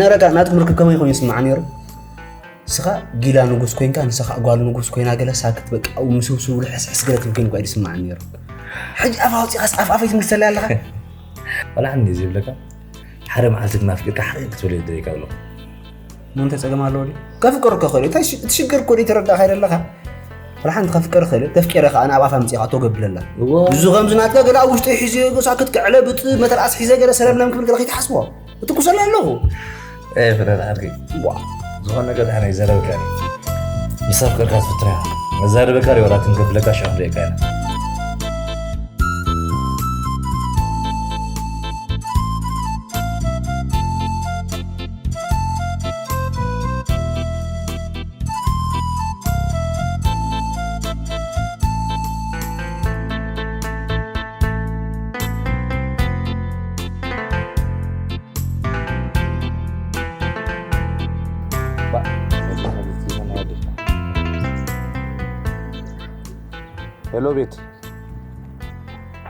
ነረጋ ናትኩም ርክብ ከመይ ኮይኑ ይስምዓ ነይሩ? ንስኻ ጊላ ንጉስ ኮይንካ፣ ንሳ ኸኣ ጓል ንጉስ ኮይና ገለ ሳክት በቃ፣ ኣብኡ ምስብስቡ ልሕስሕስ ገለ ትብል ኮይንካ እዩ ዝስምዓኒ ነይሩ። ሕጂ ኣፍ ኣውጺኻስ ኣፍ ኣፈይ ትምልሰለይ ኣለኻ? ዋላ ሓንቲ ዘይብለካ፣ ሓደ መዓልቲ ግን ኣፍቂርካ ሓቂ ክትብል እየ ዝደልየካ ዘለኹ። እሞ እንታይ ጸገም ኣለዎ ድዩ? ከፍቅር እኮ እኽእል እየ። እንታይ ሽ-፣ እቲ ሽግር እኮ ደይተረዳእካ ኣይደለኻ? ዋላ ሓንቲ ከፍቅር እኽእል እየ። ተፍቂረ ኸኣ ኣነ ኣብ ኣፋ ኣምጺእካ ቶገ ብለላ። እወ። እዚ ከምዚ ናትካ ገለ ኣብ ውሽጠይ ሒዘዮ ሳክት ክዕለብጥ መተርኣስ ሒዘ ገለ ሰለምለም ክብል ገለ ከይትሓስቦ። እትኩሰላ ኣለኹ። ኤ፣ ፍረ ዓርከይ። ዋ። ዝኾነ ነገር ኣነ ይዘረበካ እየ። ምስ ኣፍቀርካ ትፍትና ኢኻ። መዛረበካ ሪወራትን ከፍለካ ሻፍ ደቂቃ ኢና። ሄሎ ቤት።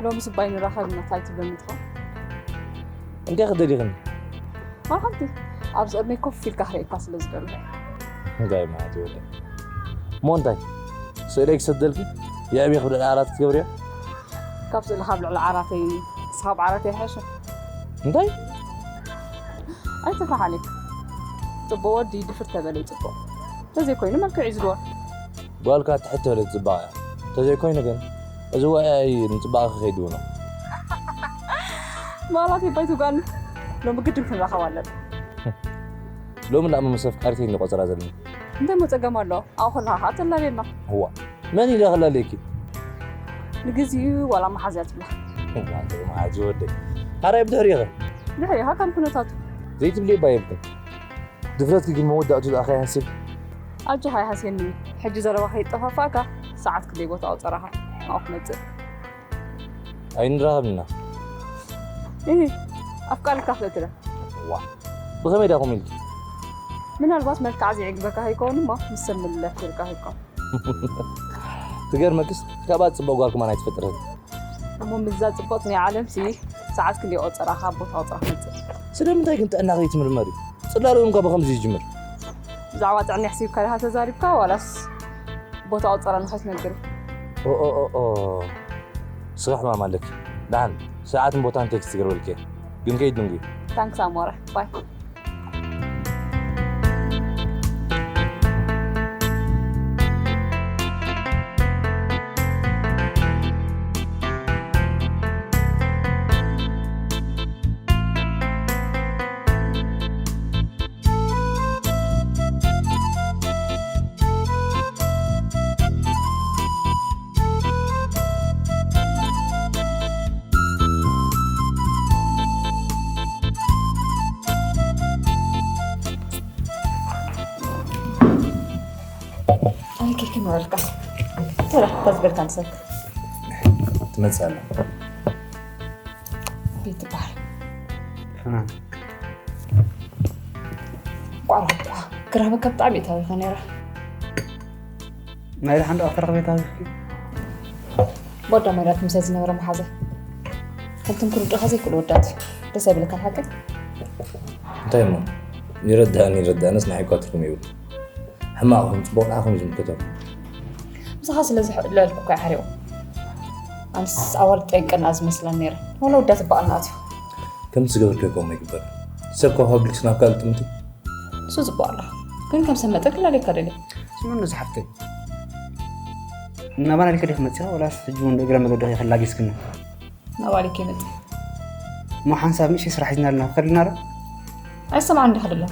ሎሚ ስባይ ንራኸብ ኢና፣ እንታይ ትብለኒ ትኸውን? እንታይ ክደሊኽኒ? ዋላ ሓንቲ፣ ኣብዚ ቅድመይ ኮፍ ኢልካ ክርእየካ ስለ ዝደለኹ። እንታይ ማለት እዩ ወደይ? እሞ እንታይ? ስእለይ ክሰደልኪ? የዕብየ ክብደል ዓራት ክትገብርዮ? ካብ ስእልኻ ኣብ ልዕሊ ዓራተይ፣ ንስኻ ኣብ ዓራተይ ይሓይሽ። እንታይ? ኣይትፍራሕ ኣሌክ። ጽቡቕ ወዲ ድፍር ተበለ እዩ ጽቡቕ። ተዘይኮይኑ መልክዕ እዩ ዝድወል። ጓልካ ትሕት ዝበለት ጽባቐ እያ። ተዘይኮይኑ ግን እዚ ወያይ ንጽባቐ ከይድውኖ። ማላት ይባይቱ ጓል ሎሚ ግድን ክንራኸብ ኣለና። ሎሚ እንዳእሞ ምስ ኣፍቃሪተይ እንቆጸራ ዘለና። እንታይ ሞ ጸገም ኣሎ? ኣብኡ ከለኻ ከዓ ተላልየና። እዋ፣ መን ኢለ ክላለየኪ? ንግዚኡ ዋላ መሓዝያ ትብላ። እዋ፣ እንታይ መሓዚ ወደይ? ሓራይ ብድሕሪኸ? ድሕሪኻ ከም ኩነታቱ። ዘይትብልዮ እባ የብልክን። ድፍረትኪ ግን መወዳእቱ ደኣ ከይሃስብ። ኣጆኻ ኣይሃስየኒ። ሕጂ ዘረባ ከይጠፋፋእካ ሰዓት ክንደይ ቦታ ኣውጸራኻ ናብኡ ክመጽእ። ኣይንራኸብና። እህ፣ ኣፍቃሪካ ክልእትለ። ዋ፣ ብኸመይ ዳኹም ኢልኪ? ምናልባት መልክዓ ዘይዕግበካ ከይከውን እሞ ምስ ሰብ ምልለፍ ጌርካ ከይከውን። ትገርመክስ፣ ካብኣ ጽቡቕ ጓል ከማን ኣይትፈጥርን። እሞ ምስዛ ጽብቕቲ ናይ ዓለምሲ ሰዓት ክንደይ ቆጸራ ካብ ቦታ ቆጸራ ክመጽእ? ስለምንታይ ግን ጥዕና ከይትምርመሪ? ጽላለ እውን ካብ ከምዚ ይጅምር። ብዛዕባ ጥዕና ሕሲብካ ዲኻ ተዛሪብካ ዋላስ ቦታ ቆጸራ ንኸይትነግር? ኦ፣ ኦ፣ ኦ፣ ኦ። ስራሕ ሕማም ኣለኪ። ደሓን ሰዓትን ቦታን ቴክስት ይገብረልኪ እየ። ግን ከይድ ድንጉ። ታንክስ ኣሞረ። ባይ። ኣይ፣ ኬክ ይመረልካ። ተራ፣ እታ ዝበልካ ንሰብ። ትመጽእ ኣላ። ቤት ትበሃል። ፍናን። ቋራ፣ ቋ-፣ ክራበካ ብጣዕሚ እየ ታቢኸ ነይረ። ናይ ደሓን ደኣ ክተረኽበ ታቢኽኪ? ወዳ መራት ምሳይ ዝነበረ መሓዘ። ከምቶም ክርድኡኻ ዘይክእሉ ወዳት። ደስ ኣይብለካን ሓቂ? እንታይ እሞ? ይረድኣኒ ይረድኣንስ ንዓይ እኳ ትርጉም የብሉ። ሕማቕ ኹን ጽቡቕ ንዓኹም እዩ ዝምልከተኩም። ምሳኻ ስለ ዝሕለልኩ እኮ እዩ ሓሪቑ። ኣንስ ኣዋልድ ጠንቀና ዝመስለን ነይረ። ዋላ ወዳት በዓልና ኣትዩ። ከምቲ ዝገበርክዮ ከምኡ ይግበር። ሰብ ካብ ፋብሪክስ ናብ ካልእ ጥምቲ። እሱ ጽቡቕ ኣሎ። ግን ከም ሰብ መጠን ክላለየካ ደልየ። ስምዑ ነዚ ሓፍተይ። ናባና ዲኺ ዲኺ መጺኻ ወላስ ሕጂ እውን እግረ መገዲ ከይተላጊስክኒ? ናባሊክ ይመጽእ። እሞ ሓንሳብ ንእሽተይ ስራሕ ሒዝና ኣለና፣ ከድና ዶ? ኣይሰማዕን ዲኻ ደሎ?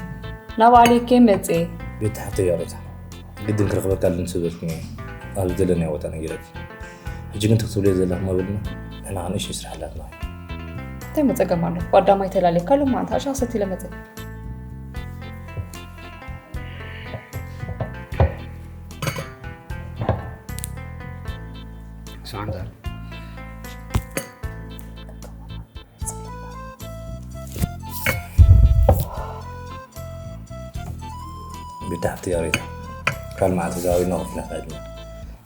ናባሊክ ይመጽእ። ቤት ሓፍተይ ይቕሬታ። ግድን ክረኽበካ ኣለኒ ስለ ዝበልኩኒ እየ ኣብ ዝደለናዮ ቦታ ነጊረኪ። ሕጂ ግን ትኽትብልዮ ዘለኺ መበልና ንሕና ንእሽተይ ስራሕ ኣላትና። እንታይ እሞ ጸገም ኣሎ? ጓዳማይ ተላልየካ ሎማዓንቲ ኣሻ ሰቲለ መጸ። ስማዕ እንተ ብታሕቲ ያሬታ ካልእ መዓልቲ ተዛዊርና ኮፍ ኢልና ንዕልል።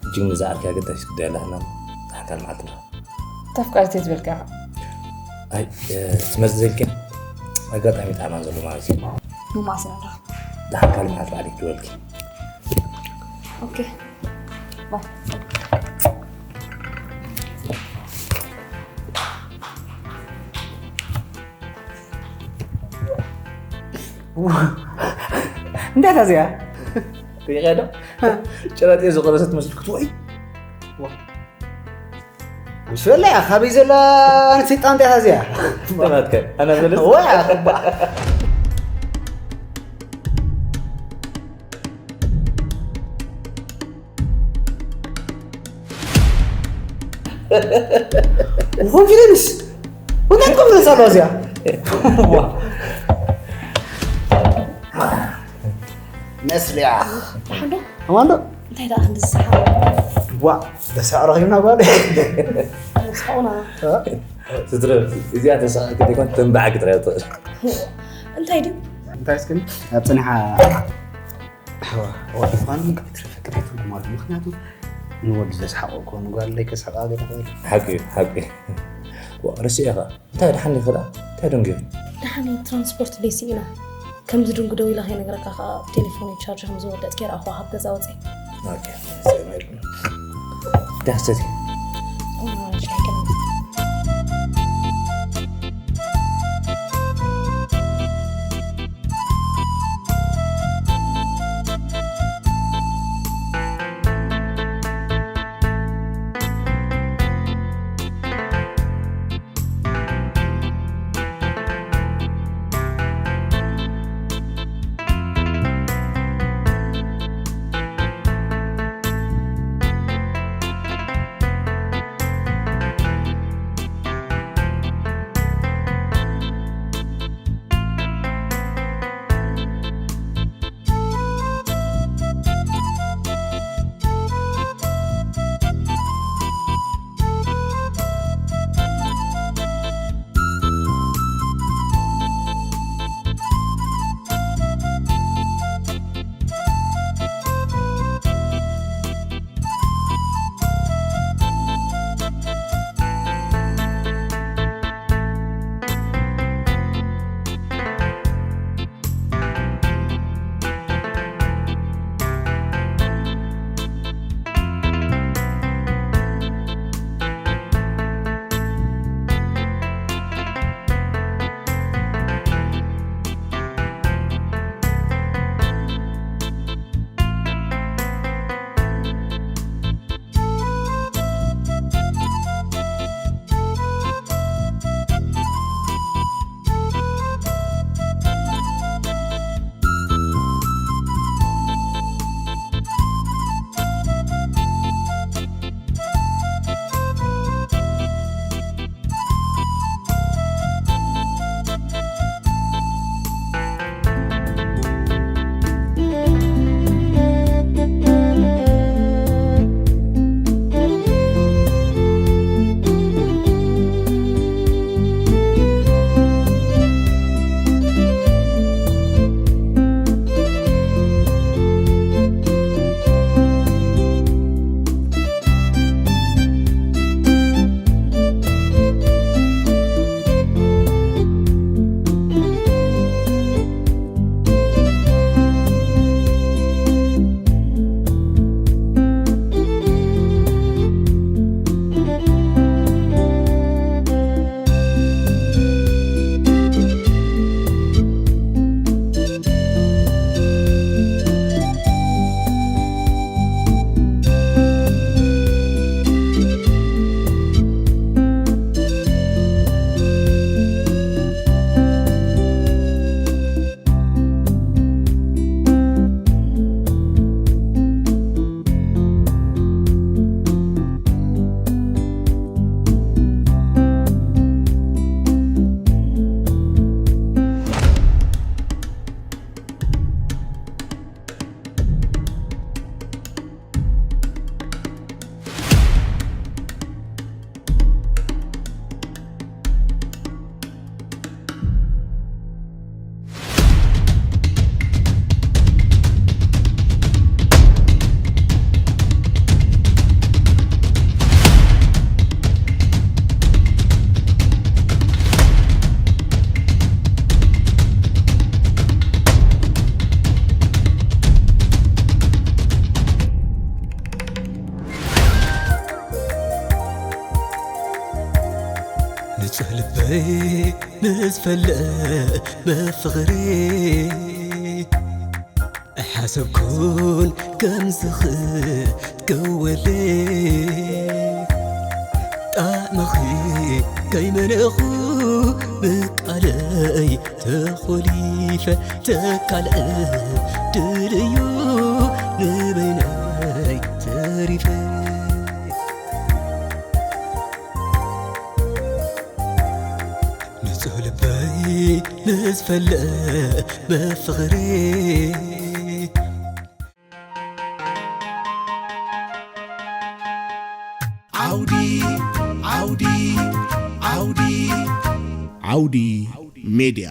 እጅግ ንዝኣርኪ ኣገዳሲት ጉዳይ ኣላትና። ደሓን ካልእ መዓልቲ ንራኸብ። ተፍቃሪተይ ዝበልካ ኢኻ። ኣይ፣ እ፣ ትመጽእ ዘልኪ ኣጋጣሚ ጣዕማ ዘሎ ማለት እዩ። መማስና ንራኸብ። ደሓን ካልእ መዓልቲ ባዕለይ ክድወልኪ። ኦኬ። ባይ። እንታይ እታ እዚኣ? ሪኢኻ ዶ? ጭራጤ ዝቐረሰት መስል ክትወይ? ዋ። ኣምስለያ፣ ካበይ ዘላ ኣንስተይቲ ጣንጣ እያ እዚኣ? ተባትከ፣ ኣነ በለስ? ወይ፣ ኣኽባ። ኮንፊደንስ እንታይ ኮንፊደንስ ኣለዋ እዚኣ? ዋ። መስልያ። ሓንዶ? ኣማንዶ? እንታይ ደኣ ክንዲ ዝሰሓቕ? ዋ፣ በሳዕ ረኺብና ጓል። ስሓቑና። እ? ስትረ-፣ እዚኣ ተሳቒ ክትኮን ተንባዕ ክትረያ ትኽእል። እንታይ ድዩ? እንታይ እስክን ኣብ ጽኒሓ ኣሕዋ፣ ኣዋ፣ ምዃኑ ግን ከይትረፈ ቅሬት ትርጉም ኣሎ። ምኽንያቱ ንወዲ ዘስሓቖ እኮ ንጓል ለይከስሕቓ ገለ ክብል። ሓቂ እዩ፣ ሓቂ እዩ። ዋ፣ ርስዒኻ። እንታይ ደሓን ዲኺ ደኣ? እንታይ ደንጊሩ? ደሓን እዩ፣ ትራንስፖርት ደይ ስኢና። ከምዚ ድንጉ ደው ኢለ ከይነግረካ ከኣ ቴሌፎነይ ቻርጅ ከም ዝወደጥ ገይረ ኣኹ ካብ ገዛ ወጺኤ። ኦኬ፣ ደስ ይብል። ደስ ይብል። ኦ፣ ሻይ ቀለም። ልበይ ንዝፈለመ ፍቕሪ ኣይሓሰብኩን ከምዚ ክትከወለይ። ጣዕምኺ ከይመነኹ ብቃለይ ተኾሊፈ ተካልዐ ድልዩ ንበይነይ ተሪፈ። ንጹህ ልበይ ንዝፈለመ ፍቕሪ። ዓውዲ ዓውዲ ዓውዲ ዓውዲ ሜድያ።